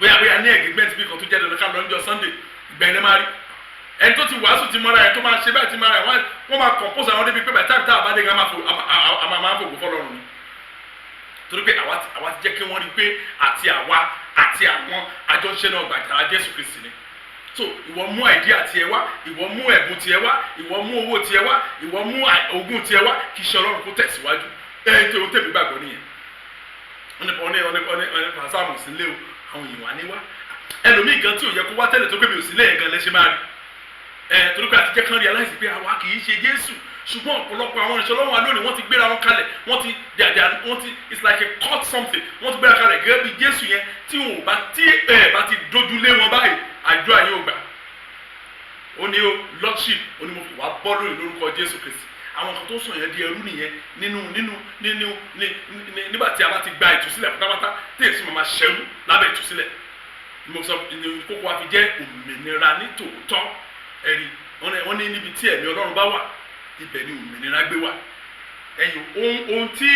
Bóyá ní engagement bí kan tó jẹ́ dandan ká lọ níjọ́ Sunday, ìgbà yẹn máa rí ẹni tó ti wàásù ti mọ́ra ẹ̀, tó máa ṣe báyìí ti mọ́ra ẹ̀, wọ́n máa compose àwọn débi pé bàtà tá a bá dé gan, a máa fògo fọlọ́run ni, torí pé àwa ti jẹ́ kí wọ́n rí pé àti àwa àti àwọn àjọṣe náà gbàjára Jésù Kristi ni. So ìwọ mú idea tiẹ̀ wá, ìwọ mú ẹ̀bùn tiẹ̀ wá, ìwọ mú owó tiẹ̀ wá, ìwọ mú ogún tiẹ̀ wá, kí iṣẹ́ Ọlọ́run kó tẹ̀síwájú. Ẹ̀ tó tẹ̀mí gbàgbọ́ nìyẹn. Wọ́n ní pàṣẹ sílé o, àwọn èèyàn wà ní wá. Ẹlòmíì gan tí ò yẹ kó wá tẹ́lẹ̀, tó pé mi ò sílé yẹn gan lẹ́sẹ̀ máa rí ẹ, torí pé àtijọ́ kan realize pé àwa kì í ṣe Jésù. Ṣùgbọ́n ọ̀pọ̀lọpọ̀ àwọn ìṣọ́ lọ́wọ́ lónìí, wọ́n ti gbéra wọn kalẹ̀, wọ́n ti dàdà, wọ́n ti, it's like a cut something, wọ́n ti gbéra kalẹ̀ gẹ́gẹ́ bí Jésù yẹn. Tí wọn ò bá tí ẹ bá ti dójúlé wọn báyìí, àjọ àyè ò gbà. Ó ní o lordship, ó ní mo fi wá bọ́ lónìí lórúkọ Jésù Kristi. Àwọn kan tó sọ yẹn di ẹrú nìyẹn nínú nínú nínú ní ní nígbà tí a bá ti gba ìtúsílẹ̀ pátápátá, tí èsì máa ṣẹrú lábẹ́ ìtúsílẹ̀. Mo sọ ní kókó wa fi jẹ́ òmìnira ní tòótọ́. Ẹ̀rí wọ́n ní níbi tí ẹ̀mí Ọlọ́run bá wà, ibẹ̀ ni òmìnira gbé wà. Ẹ̀yìn ohun tí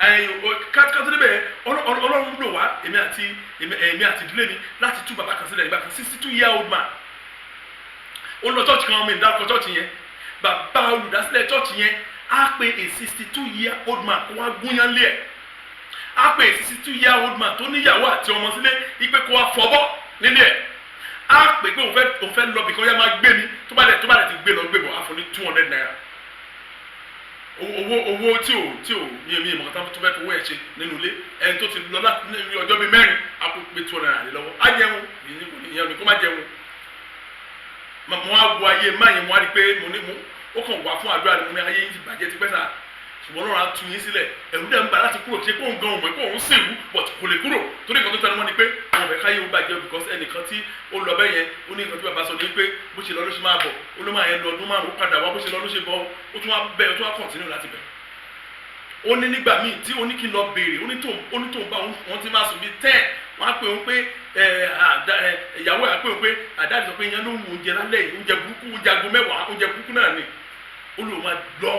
ẹ̀yìn kátó níbẹ̀, Ọlọ́run lò wá, èmi àti ìdílé mi, láti tú bàbá kan sílẹ̀ nígbà kan, 62 year old man. Ó lọ church kan, mi ìdárúkọ church yẹn. Bàbá olùdásílẹ̀ church yẹn á pe a 62 year old man kó wá gúnyán lé ẹ̀, á pe a 62 year old man tó níyàwó àti ọmọ sílé ipe kó wá fọbọ́ nílé ẹ̀, á pè pé òun fẹ́ lọ bìkan, yá máa gbé mi. Tó bá dẹ̀ ti gbé lọ gbé bọ̀, á fún ní ₦200. Owó tí ò mi ìmọ̀ kan tó fẹ́ fowó ẹ̀ ṣe nínú ilé. Ẹni tó ti lọ láti ní ọjọ́ bíi 4, á kó pé ₦200 lé lọ́wọ́, á jẹun. Ìyẹn ní kó má jẹun. Mo wá wo ayé má yẹn, mo wá rí i pé mo ní mo ó kàn wá fún àdúrà ni. Mo ní ayé yín ti bàjẹ́ ti pẹ́ sà, ṣùgbọ́n Ọlọ́run á tú yín sílẹ̀. Ẹ̀rù dẹ̀ ń bà láti kúrò, ṣe pé òun gan òun mọ̀ pé òun sìnwú, but kò lè kúrò, torí nǹkan tó tẹnu mọ́ ni pé àwọn ọ̀fẹ́ káyé òun bàjẹ́, because ẹnìkan tí ó lọ bẹ́ẹ̀ yẹn, ó ní nǹkan tí bàbá sọ ní pé bó ṣe lọ ló ṣe máa bọ̀. Ó ló máa yẹn lọ ọdún 5, ó padà wá. Bó ṣe lọ ló ṣe bọ̀, ó tún wá bẹ́ẹ̀, ó tún wá continue láti bẹ̀. Ó ní nígbà míì tí ó ní kí n lọ béèrè, ó ní tóun bá wọn ti máa sùn bíi 10, wọn á pè òun pé ẹ ìyàwó ẹ á pè òun pé àdáàdì sọ pé ìyẹn ló ń wo oúnjẹ lálẹ́ yìí, oúnjẹ burúkú, oúnjẹ aago 10, oúnjẹ burúkú náà ni. Ó lóun máa lọ,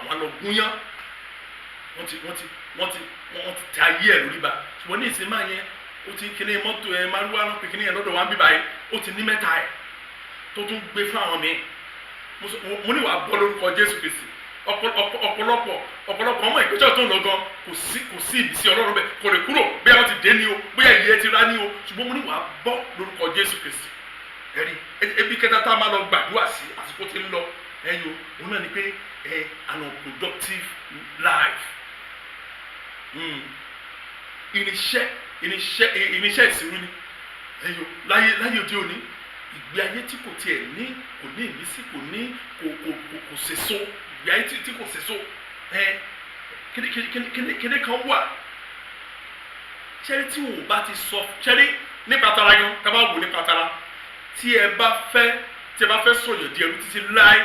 wọn lọ gúnyán. Wọ́n ti tẹ ayé ẹ̀ lórí ba. Ṣùgbọ́n ní ìsìn máa yẹn, ó ti kíní mọ́tò ẹ̀ márúwá náà pé kíní yẹn lọ́dọ̀ wa ń bí báyìí, ó ti ní mẹ́ta ẹ̀ tó tún gbé fún àwọn míì. Mo ní wàá bọ́ lórúkọ Jésù Kristi. Ọ̀pọ̀lọpọ̀ ọmọ ìgbésẹ̀ tó ń lọ gan, kò sí ìbísí Ọlọ́run bẹ́ẹ̀, kò lè kúrò. Bóyá wọ́n ti dé ní o, bóyá ìyẹ́ ti rá ní o, ṣùgbọ́n mo ní wàá bọ́ lórúkọ Jésù Kristi. Ẹ̀rí ebi kẹta tá a máa lọ gbàdúrà sí, àsìkò tí ń lọ ẹ̀yìn o, òun náà ni pé ẹ an unproductive life. Irinṣẹ́ ìsìnrú ni ẹ̀yìn o láyé òde òní. Ìgbé ayé tí kò tiẹ̀ ní, kò ní ìmísí, kò ní kò kò kò kò sèso, ìgbé ayé tí kò sèso. Ẹ kíni kan wà ṣẹ́rí tí wọn ò bá ti sọ ṣẹ́rí nípa tara gan, tá a bá wò nípa tara, tí ẹ bá fẹ́ sọ̀yọ̀ di ẹrú títí láé,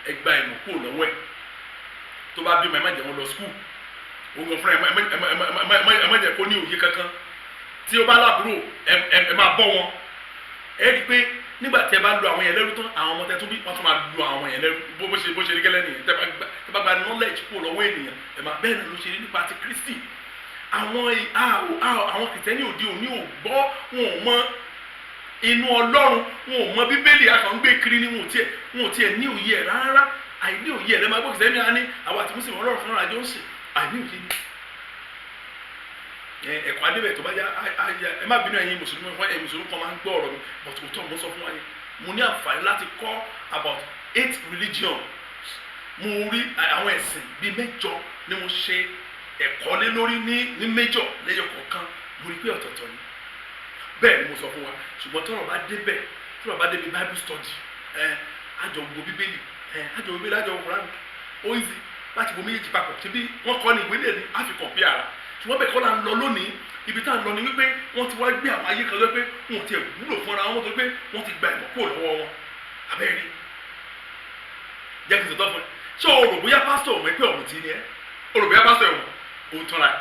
ẹ gba ìmọ̀ kúrò lọ́wọ́ ẹ̀. Tó bá bímọ, ẹ má jẹ́ wọn lọ school. Òun gan fúnra ẹ, má jẹ́ kó ní òye kankan. Tí ó bá lábúrò, ẹ máa bọ́ wọn. Ẹ rí i pé nígbà tí ẹ bá lu àwọn yẹn lẹ́rú tán, àwọn ọmọ tẹ tó bí, wọ́n tún máa lu àwọn yẹn lẹ́rú. Bó ṣe rí gẹ́lẹ́ nìyẹn. Tẹ bá gba knowledge kúrò lọ́wọ́ ènìyàn, ẹ máa bẹ́ẹ̀ náà ló ṣe rí nípa ti Kristi. Àwọn Kìtẹ́nì òde òní ò gbọ́, wọn ò mọ inú Ọlọ́run, wọn ò mọ Bíbélì. Akàn ń gbé kiri ni, wọn ò tiẹ̀ ní òye ẹ̀ rárá. Àìní òye ẹ̀ lẹ́ máa gbọ́ Kìtẹ́nì á ní àwọn àti Mùsùlùmí, Ọlọ́run kan rájọ ń sìn. Àìní òye ni ẹ̀kọ́ adébẹ̀ tó bá yá. Ẹ má bínú, ẹ̀yin Mùsùlùmí, ẹ̀yin Mùsùlùmí kan máa ń gbọ́ ọ̀rọ̀ mi, but òótọ́ mo sọ fún wa yẹn. Mo ní àǹfààní láti kọ́ about eight religions. Mo rí àwọn ẹ̀sìn bíi mẹ́jọ ni mo ṣe ẹ̀kọ́ lé lórí ní major lẹ́yọ kọ̀ọ̀kan. Mo rí pé ọ̀tọ̀ọ̀tọ̀ ni. Bẹ́ẹ̀ ni mo sọ fún wa. Ṣùgbọ́n tọ́rọ̀ bá débi Bible study, ẹ àjọ wo Bíbélì, ẹ àjọ wo Bíbélì, àjọ wo Kùránì, ó easy láti wo méjèèjì papọ̀. Ṣe bí wọ́n kọ́ ní ìwé lè ní àfi compare ara. Ṣùgbọ́n bẹ́ẹ̀ kọ́ la ń lọ lónìí. Ibi tá à ń lọ ni wípé wọ́n ti wá gbé àwọn ayé kan lọ pé wọn ò tiẹ̀ wúlò fúnra wọn, tó pé wọ́n ti gba ìmọ̀ kúrò lọ́wọ́ wọn. Abẹ́rẹ́ jẹ́ kí n sọ̀tọ̀ fún ẹ. Ṣé o rò bóyá pásítọ̀ ò mọ̀ pé ọ̀mùtí ni ẹ́? O rò bóyá pásítọ̀ ò mọ̀ òun tanra ẹ̀?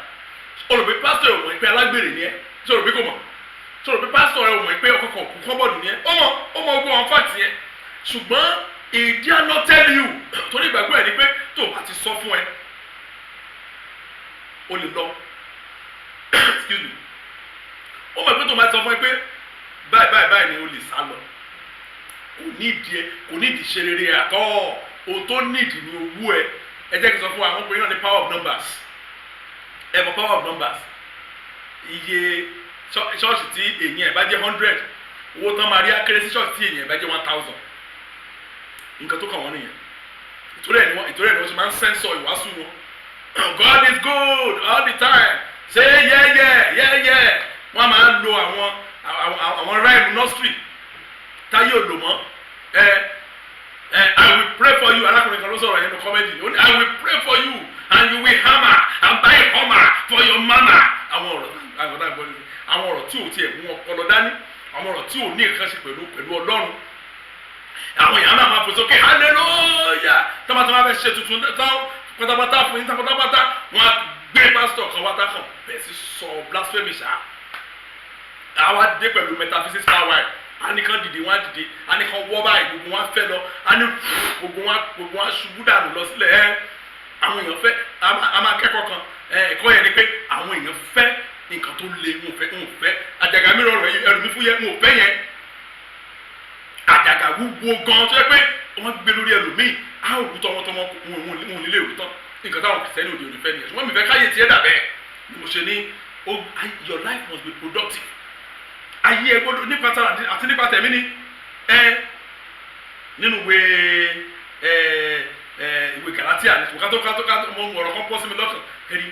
O rò pé pásítọ̀ ò mọ̀ pé alágbèrè ni ẹ́? Ṣé o rò pé kò mọ̀? Ṣé o rò pé pásítọ̀ ò mọ̀ pé ọkọ̀ kan kú cupboard ni ẹ́? Ó mọ̀, ó mọ̀ ogun àwọn fact yẹn, ṣùgbọ́n he dare not tell you, torí ìgbàgbọ́ ẹ̀ ni pé tó o bá ti sọ fún ẹ, o lè lọ, excuse me, Ó mọ̀ pé tó máa sọ fún ẹ pé báyìí báyìí báyìí ni o lè sá lọ. Kò nídìí ẹ, kò nídìí ṣe rere àtọ́. Ohun tó nídìí ni owó ẹ. Ẹ jẹ́ kí n sọ fún wa, àwọn obìnrin náà ní power of numbers. Ẹ mọ̀ power of numbers? Iye ṣọ́ọ̀ṣì tí èyàn ẹ̀ bá jẹ́ 100, owó tán máa rí akéré sí ṣọ́ọ̀ṣì tí èyàn ẹ̀ bá jẹ́ 1,000. Nǹkan tó kàn wọ́n nìyẹn. Ìtorí ẹ̀ ni wọ́n ṣe máa ń sẹ́ńsọ̀ ìwàásù wọn. "God is good all the time, say yeah." Wọ́n máa ń lo àwọn rhyme nursery táyé ò lò mọ́. Ẹ ẹ, "I will pray for you." Arákùnrin kan ló sọ̀rọ̀ yẹn ní comedy. Ó ní, "I will pray for you and you will hammer and buy hummer for your mama." Àwọn ọ̀rọ̀ àwọn ọ̀rọ̀ àgbọ̀n, àwọn ọ̀rọ̀ tí ò tiẹ̀ mú ọpọlọ dání, àwọn ọ̀rọ̀ tí ò ní nǹkan ṣe pẹ̀lú Ọlọ́run. Àwọn èèyàn náà máa fò sókè, "Hallelujah." Tọ́mọtọ́ máa fẹ́ ṣe tuntun tán pátápátá fún yín tán pátápátá, wọ́n á gbé pásítọ̀ kan wá tá kàn bẹ̀rẹ̀ sí sọ blasphemy ṣá. Àwa dé pẹ̀lú metaphysics power ẹ̀, a ní kàn dìde, wọ́n á dìde. A ní kàn wọ́ báyìí, gbogbo wọn á fẹ́ lọ. A ní gbogbo wọn á ṣubú dànù lọ sílẹ̀. Ẹ́ àwọn èèyàn fẹ́ a máa kẹ́kọ̀ọ́ kan. Ẹ ẹ̀kọ́ yẹn ni pé àwọn èèyàn fẹ́ nǹkan tó le. Wọn ò fẹ́, wọn ò fẹ́ àjàgà mi rọrùn, ẹrù mi fúyẹ́, wọn ò fẹ́ yẹn. Àjàgà wúwo gan tó yẹ pé wọ́n gbé lórí ẹlòmíì, á ò rú tọmọtọmọ, wọn ò nílé rú tán. Nǹkan táwọn Kìrìsìtẹ́nì òde òní fẹ́ nìyẹn. Ṣùgbọ́n mi fẹ́ káyé tiẹ̀ dà bẹ́ẹ̀ ni mo ṣe ní your life must be productive. Ayé ẹ gbọ́dọ̀ nípa tara àti nípa tẹ̀mí ni. Ẹ nínú ìwé ẹ ẹ ìwé Galatia ní kátó kátó kátó, mo ọ̀rọ̀ kan pọ́ sí mi lọ́kàn. Ẹ̀rí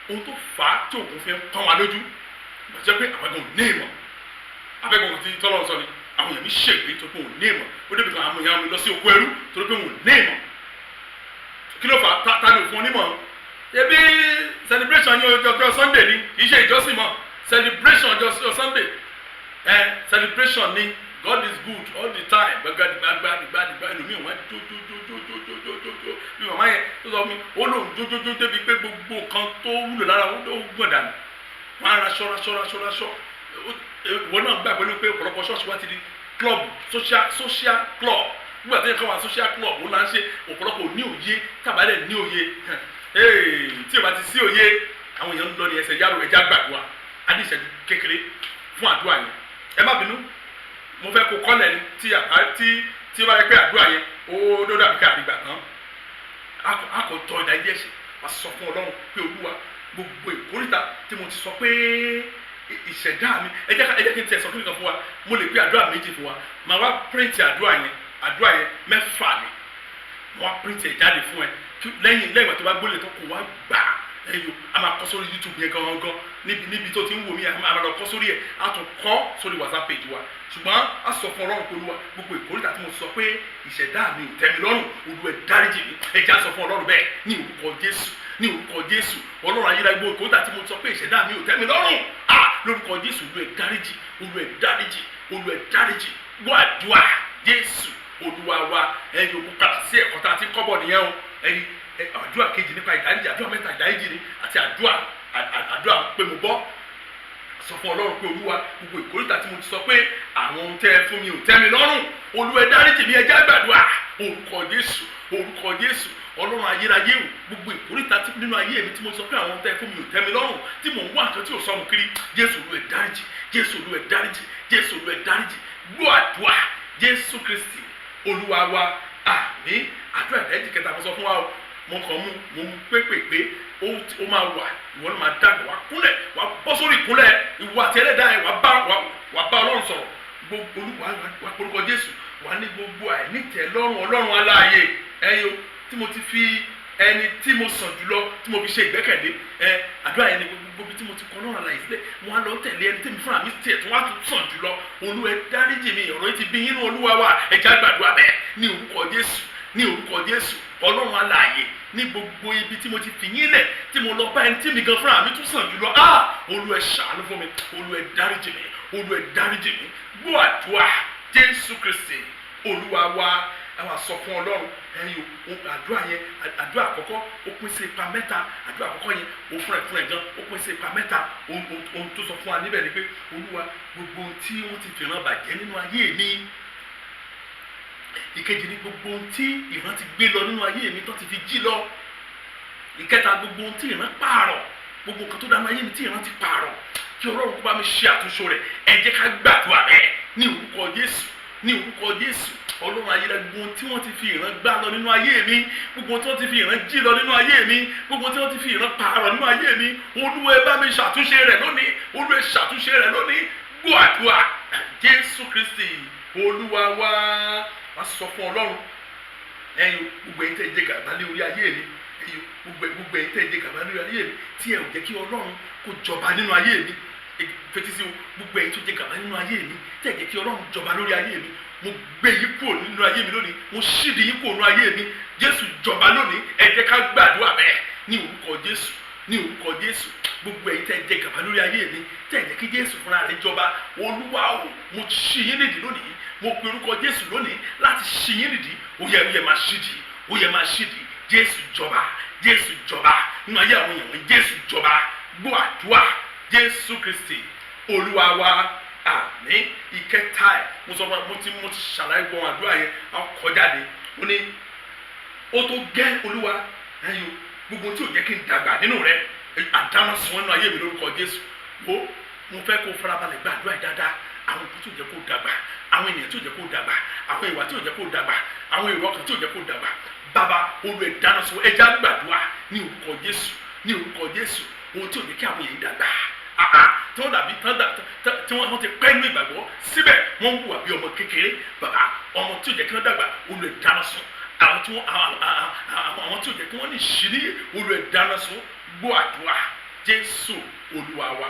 ohun tó fà á tí òkun fi ń pọ́n wa lójú gbàjẹ́ pé àwọn ẹ̀gbọ́n ní ìmọ̀ abẹ́gbọ̀n tí tọ́lọ́ sọ ni. Àwọn èèyàn mi ṣègbè torí pé òun ní ìmọ̀. Ó débi kan, àwọn èèyàn mi lọ sí oko ẹrú torí pé òun ní ìmọ̀. Kí ló fà á? Ta ni òfin onímọ̀? Ebi celebration ní ọjọ́ Sunday ni, kì í ṣe ìjọsìn mọ́. Celebration ọjọ́ Sunday, ẹ celebration ni. "God is good all the time." Gbàgbàdìgbàgbà dìgbàdìgbà, ẹlòmíì wọn jó jó jó jó jó jó jó jó jó. Bí màmá yẹn tó sọ fún mi, ó lóun jó jó jó débi pé gbogbo nǹkan tó wúlò lára wọn ó gbọ̀n dànù. Wọn á raṣọ raṣọ raṣọ raṣọ. Ìwọ náà gbà pẹ̀lú pé ọ̀pọ̀lọpọ̀ ṣọ́ọ̀ṣì wa ti di club, social club. Nígbà tí yẹn kọ́ wa social club, ó là ń ṣe. Ọ̀pọ̀lọpọ̀ ní òye tàbálẹ̀ ní òye tí o bá ti sí òye, àwọn èèyàn ń lọ ní ẹsẹ̀ yàrá. Ẹja gbàdúrà. A ní ìṣẹ́jú kékeré fún àdúrà yẹn. Ẹ má bínú, mo fẹ́ kó kọ́lẹ̀ ni tí àbá tí tí ó bá yẹ pé àdúrà yẹn ó dó dàbí ká àdìgbà tán. A kò tọ́ ìdájí ẹ̀ṣẹ̀. Wá sọ fún Ọlọ́run pé, "Olúwa, gbogbo ìkórìtà tí mo ti sọ pé ìṣẹ̀dá mi." Ẹ jẹ́ kí n tiẹ̀ sọ kí nìkan fún wa. Mo lè pé àdúrà méjì fún wa. Màá wá print àdúrà yẹn. Àdúrà yẹn mẹ́fà ni. Mo wá print ẹ̀ jáde fún ẹ lẹ́yìn ìgbà tó bá gbólé tó kó wá gbà. Ẹyọ a máa kọ sórí YouTube yẹn gangan níbi tó ti ń wò mí. A máa lọ kọ sórí ẹ, a tún kọ sórí WhatsApp page wa. Ṣùgbọ́n a sọ fún Ọlọ́run pé, "Olúwa, gbogbo ìkórìtà tí mo sọ pé ìṣẹ̀dá mi ò tẹ́ mi lọ́rùn, Olúwa, ẹ dáríjì mi." Ẹ jẹ́ á sọ fún Ọlọ́run bẹ́ẹ̀ ní orúkọ Jésù. Ní orúkọ Jésù, Ọlọ́run ayérayé, gbogbo ìkórìtà tí mo sọ pé ìṣẹ̀dá mi ò tẹ́ mi lọ́rùn, a lórúkọ Jésù, Olúwa, ẹ dáríjì. Olúwa, ẹ dáríjì. Olúwa, ẹ dáríjì. Gbọ́ àdúrà, Jésù Olúwa wa. Ẹ̀yin òkú padà sí ẹ̀kọ́ tá a ti ń kọ́ bọ̀ nìyẹn o. Ẹ̀yin àdúrà kejì nípa ìdáríjì, àdúrà mẹ́ta ìdáríjì ni, àti àdúrà pé mo bọ́. Sọ fún Ọlọ́run pé, "Olúwa, gbogbo ìkórìtà tí mo ti sọ pé àwọn ohun tẹ́ ẹ fún mi ò tẹ́ mi lọ́rùn, Olúwa, ẹ dáríjì mi." Ẹ jẹ́ á gbàdúrà. Orúkọ Jésù, orúkọ Jésù. Ọlọ́run ayérayé o, gbogbo ìkórìtà nínú ayé mi tí mo sọ pé àwọn ohun tẹ́ ẹ fún mi ò tẹ́ mi lọ́rùn, tí mò ń wá nǹkan tí ò sọnù kiri, Jésù, Olúwa, ẹ dáríjì. Jésù, Olúwa, ẹ dáríjì. Jésù, Olúwa, ẹ dáríjì. Gbọ́ àdúrà, Jésù Kristi Olúwa wa, àmín. Àdúrà ìdáríjì kẹta mo sọ fún wa o. Mo kàn mú, mo mú pépèpé. Ó máa wà, ìwọ ló máa dàgbà. Wá kúnlẹ̀, wá bọ́ sórí ìkúnlẹ̀, ìwọ àti ẹlẹ́dàá ẹ̀, wá bá Ọlọ́run sọ̀rọ̀. Gbogbo Olúwa, wá porúkọ Jésù. Wá ní gbogbo àìnítẹ̀lọ́rùn Ọlọ́run aláàyè ẹ̀yin o, tí mo ti fi ẹni tí mo sàn jùlọ, tí mo fi ṣe ìgbẹ́kẹ̀lé. Ẹ àdúrà yẹn ni gbogbo bí tí mo ti kọ Ọlọ́run alààyè sílẹ̀, mo á lọ tẹ̀lé ẹni tí mi fúnra mi tiẹ̀ tó wá tún sàn jùlọ. Olúwa, ẹ dáríjì mi. Ọ̀rọ̀ yìí ti bí yín ní Olúwa wa. Ẹ jẹ́ á gbàdúrà bẹ́ẹ̀ ní orúkọ Jésù. Ní orúkọ Jésù, Ọlọ́run alààyè, ní gbogbo ibi tí mo ti fi yín lẹ̀, tí mo lọ bá ẹni tí mi gan fúnra mi tún sàn jùlọ, ah, Olúwa, ẹ ṣàánú fún mi. Olúwa, ẹ dáríjì mi. Olúwa, ẹ dáríjì mi. Gbọ́ àdúrà, Jésù Kristi Olúwa wa. Ẹ wá sọ fún Ọlọ́run. Ẹ̀yin o, àdúrà yẹn, àdúrà àkọ́kọ́, ó pín sí ipa mẹ́ta. Àdúrà àkọ́kọ́ yẹn, ó fúnra ẹ̀ gan, ó pín sí ipa mẹ́ta. Ohun tó sọ fún wa níbẹ̀ ni pé, "Olúwa, gbogbo ohun tí wọ́n ti fìran bàjẹ́ nínú ayé mi." Ìkejì ni gbogbo ohun tí ìran ti gbé lọ nínú ayé mi, tó ti fi jí lọ. Ìkẹta, gbogbo ohun tí ìran pààrọ̀, gbogbo nǹkan tó dáná ayé mi tí ìran ti pààrọ̀. Kí Ọlọ́run kó bá mi ṣe àtúnṣe rẹ̀. Ẹ jẹ́ ká gbàdúrà rẹ̀ ní orúkọ Jésù, ní orúkọ Jésù. Ọlọ́run ayé, gbogbo tí wọ́n ti fi ìran gbá lọ nínú ayé mi, gbogbo tí wọ́n ti fi ìran jí lọ nínú ayé mi, gbogbo tí wọ́n ti fi ìran pààrọ̀ nínú ayé mi, Olúwa, ẹ bá mi ṣàtúnṣe rẹ̀ lónìí. Olúwa, ẹ ṣàtúnṣe rẹ̀ lónìí. Gbọ́ àdúrà, Jésù Kristi Olúwa wa. Wá sọ fún Ọlọ́run ẹ̀yin, gbogbo ẹ̀yin tẹ́ jẹ gàba lé orí ayé mi, ẹ̀yin gbogbo ẹ̀yin tẹ́ jẹ gàba lórí ayé mi, tí ẹ ò jẹ́ kí Ọlọ́run kó jọba nínú ayé mi. Fetí sí o, gbogbo ẹ̀yin tó jẹ gàba nínú ayé mi, tí ẹ jẹ́ kí Ọlọ́run jọba lórí ayé mi, mo gbé yín kúrò nínú ayé mi lónìí. Mo ṣídi yín kúrò nínú ayé mi. Jésù jọba lónìí. Ẹ jẹ́ ká gbàdúrà bẹ́ẹ̀ ní orúkọ Jésù, ní orúkọ Jésù. Gbogbo ẹ̀yin tẹ́ jẹ gàba lórí ayé mi, tẹ́ jẹ́ kí Jésù fúnra rẹ̀ jọba, Olúwa o, mo ṣí yín nídìí lónìí. Mo pe orúkọ Jésù lónìí láti ṣí yín nídìí. Ó yẹ, ó yẹ, máa ṣídìí, ó yẹ, máa ṣídìí. Jésù jọba, Jésù jọba nínú ayé àwọn èèyàn wọn. Jésù jọba. Gbọ́ àdúrà, Jésù Kristi Olúwa wa, àmín. Ìkẹta ẹ, mo sọ fún wa, mo ti ṣàlàyé gbọ́n àdúrà yẹn. A kọjáde, ó ní ó tó gẹ́. Olúwa ẹ̀yin, gbogbo tí ò jẹ́ kí n dàgbà nínú rẹ, àdáná sun nínú ayé mi lórúkọ Jésù. Wo, mo fẹ́ kó farabalẹ̀ gbàdúrà yìí dáadáa. Àwọn nǹkan tí ò jẹ́ kó dàgbà, àwọn ènìyàn tí ò jẹ́ kó dàgbà, àwọn ìwà tí ò jẹ́ kó dàgbà, àwọn èrò ọkàn tí ò jẹ́ kó dàgbà, Bàbá, Olú ẹ̀ dáná sun. Ẹja gbàdúrà ní orúkọ Jésù, ní orúkọ Jésù. Ohun tí ò jẹ́ kí àwọn èèyàn dàgbà, tí wọ́n dàbí tí wọ́n ti pẹ́ nínú ìgbàgbọ́, síbẹ̀ wọ́n ń hùwà bí ọmọ kékeré. Bàbá, ọmọ tí ò jẹ́ kí wọ́n dàgbà, Olú ẹ̀ dáná sun. Àwọn tí ò jẹ́ kí wọ́n ní ìṣíníyè, Olú ẹ̀ dáná sun. Gbọ́ àdúrà, Jésù Olúwa wa,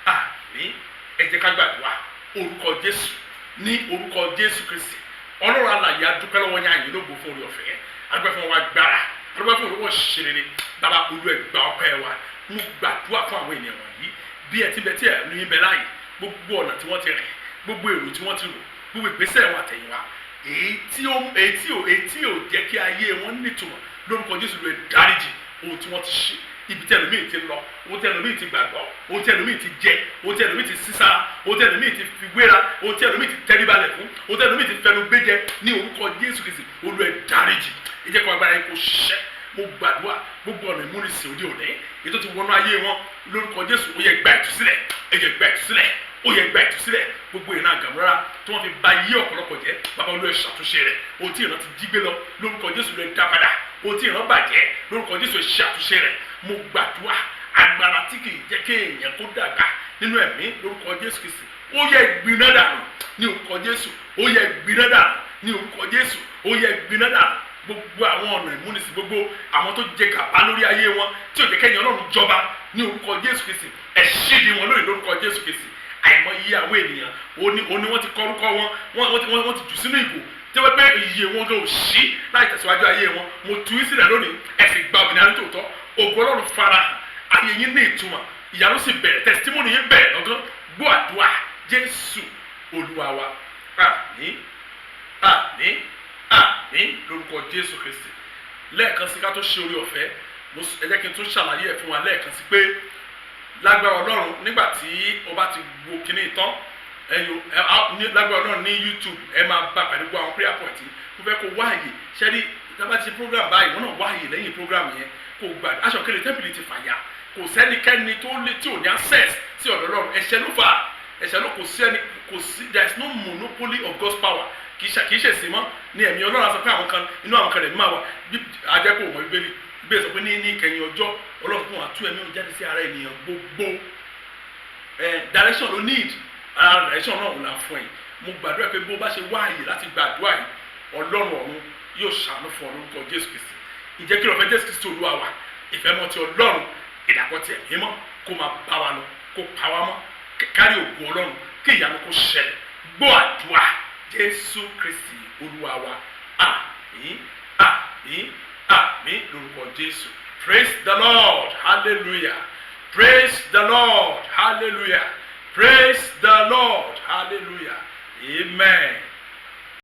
àmín. Ẹ jẹ́ ká gbàdúrà. Orúkọ Jésù, ní orúkọ Jésù Kristi. Ọlọ́run alààyè, adúpẹ́ lọ́wọ́ yín, àyìn lógo fún oore ọ̀fẹ́. Adúpẹ́ fún wa gbára, adúpẹ́ fún olówó ṣerere. Bàbá, Olú ẹ̀ gba ọpẹ́ wa. Mo gbàdúrà fún àwọn ènìyàn wọ̀nyí, bí ẹ ti bẹ tí ẹ ní bẹ láàyè, gbogbo ọ̀nà tí wọ́n ti rìn, gbogbo èrò tí wọ́n ti rò, gbogbo ìgbésẹ̀ wọn àtẹ̀yìnwá, èyí tí ò jẹ́ kí ayé wọn nítumọ̀, lórúkọ Jésù, lè dáríjì ohun tí wọ́n ti ṣe, ibi tí ẹlòmíì ti lọ, ohun tí ẹlòmíì ti gbàgbọ́, ohun tí ẹlòmíì ti jẹ, ohun tí ẹlòmíì ti sísára, ohun tí ẹlòmíì ti fi wéra, ohun tí ẹlòmíì ti tẹríbalẹ̀ fún, ohun tí ẹlòmíì ti fẹnu gbé jẹ, ní orúkọ Jésù Kristi, Olú ẹ̀ dáríjì. Ẹ jẹ́ kó agbára yẹn kó ṣiṣẹ́. Mo gbàdúrà, gbogbo ọ̀nà ìmúnisìn òde òní èyí tó ti wọnú ayé wọn, lórúkọ Jésù, ó yẹ gba ìtúsílẹ̀. Ẹ jẹ́ gba ìtúsílẹ̀, ó yẹ gba ìtúsílẹ̀. Gbogbo ìran àgàmúrárá tí wọ́n fi ba yí ọ̀pọ̀lọpọ̀ jẹ́, Bàbá, Olú ẹ̀ ṣàtúnṣe rẹ̀. Ohun tí ìran ti jí gbé lọ, lórúkọ Jésù, lè dá padà. Ohun tí ìran bàjẹ́, lórúkọ Jésù, ẹ̀ ṣàtúnṣe rẹ̀. Mo gbàdúrà, agbára tí kì í jẹ́ kéèyàn kó dàgbà nínú ẹ̀mí, lórúkọ Jésù Kristi, ó yẹ gbiná dànù ní orúkọ Jésù. Ó yẹ gbiná dànù ní orúkọ Jésù. Ó yẹ gbiná dànù. Gbogbo àwọn ọ̀nà ìmúnisìn, gbogbo àwọn tó jẹ gàba lórí ayé wọn tí ò jẹ́ kẹ́yìn Ọlọ́run jọba, ní orúkọ Jésù Kristi, ẹ̀ ṣídi wọn lórí lórúkọ Jésù Kristi. Àìmọye àwọn ènìyàn òní wọ́n ti kọ orúkọ wọn, wọ́n ti jù sínú ìgò tí wọ́n pé iye wọn gan ò sí láì tẹ̀síwájú ayé wọn. Mo tú í sílẹ̀ lónìí, ẹ sì gba òmìnira ní tòótọ́. Ògo Ọlọ́run farahàn, ayé yín ní ìtumọ̀, ìyanu sì bẹ̀rẹ̀, testimony yín bẹ̀rẹ̀ lọ́gán. Gbọ́ àdúrà, Jésù Olúwa wa, àmín, àmín, àmín lórúkọ Jésù Kristi. Lẹ́ẹ̀kan sí, ká tó ṣe orí ọ̀fẹ́, ẹ jẹ́ kí n tún ṣàlàyé ẹ̀ fún wa lẹ́ẹ̀kan sí pé lágbára Ọlọ́run, nígbà tí o bá ti wo kinní tán, ẹyọ ẹ ní lágbára Ọlọ́run, ní YouTube ẹ máa bá pàdé gbọ́ àwọn prayer point yìí. Mo fẹ́ kó wáàyè ṣẹ́rí tábà ti ṣe program báyìí, wọ́n náà wáàyè lẹ́yìn program yẹn kó gbà. Aṣọ kele tẹ́ḿpìlì ti fàyà, kò sẹ́nikẹ́ni tó lé tí ò ní access sí ọ̀dọ̀ Ọlọ́run. Ẹ̀ṣẹ̀ ló fà á, ẹ̀ṣẹ̀ ló kò sí ẹni kò sí. There is no monopoly of God's power. Kì í ṣe sí mọ́ ní ẹ̀mí Ọlọ́run á sọ pé àwọn kan inú àwọn kan lè máa wà bí ajẹ́pọ̀ mọ́. Bíbélì Bíbélì sọ pé ní ìkẹyìn ọjọ́, Ọlọ́run fún wa tú ẹ̀mí òun jáde sí ara ènìyàn gbogbo. Direction ló need ara, direction náà ò là fún ẹ. Mo gbàdúrà pé bó bá ṣe wá àyè láti gbàdúrà yìí, Ọlọ́run ọ̀run yóò ṣàánú fún ọ lórúkọ Jésù Kristi. Ìjẹ́ kí ọ̀fẹ́ Jésù Kristi Olúwa wa, ìfẹ́ mọ́ ti Ọlọ́run, ìdàpọ̀ ti Ẹ̀mí mọ́ kó máa bá wa lọ, kó pa wá mọ́, kárí ògo Ọlọ́run, kí ìyanu kó ṣẹlẹ̀. Gbọ́ àdúrà, Jésù Kristi Olúwa wa, àmín, àmín, àmín lórúkọ Jésù. Praise the Lord, hallelujah. Praise the Lord, hallelujah. Praise the Lord, hallelujah. Amen.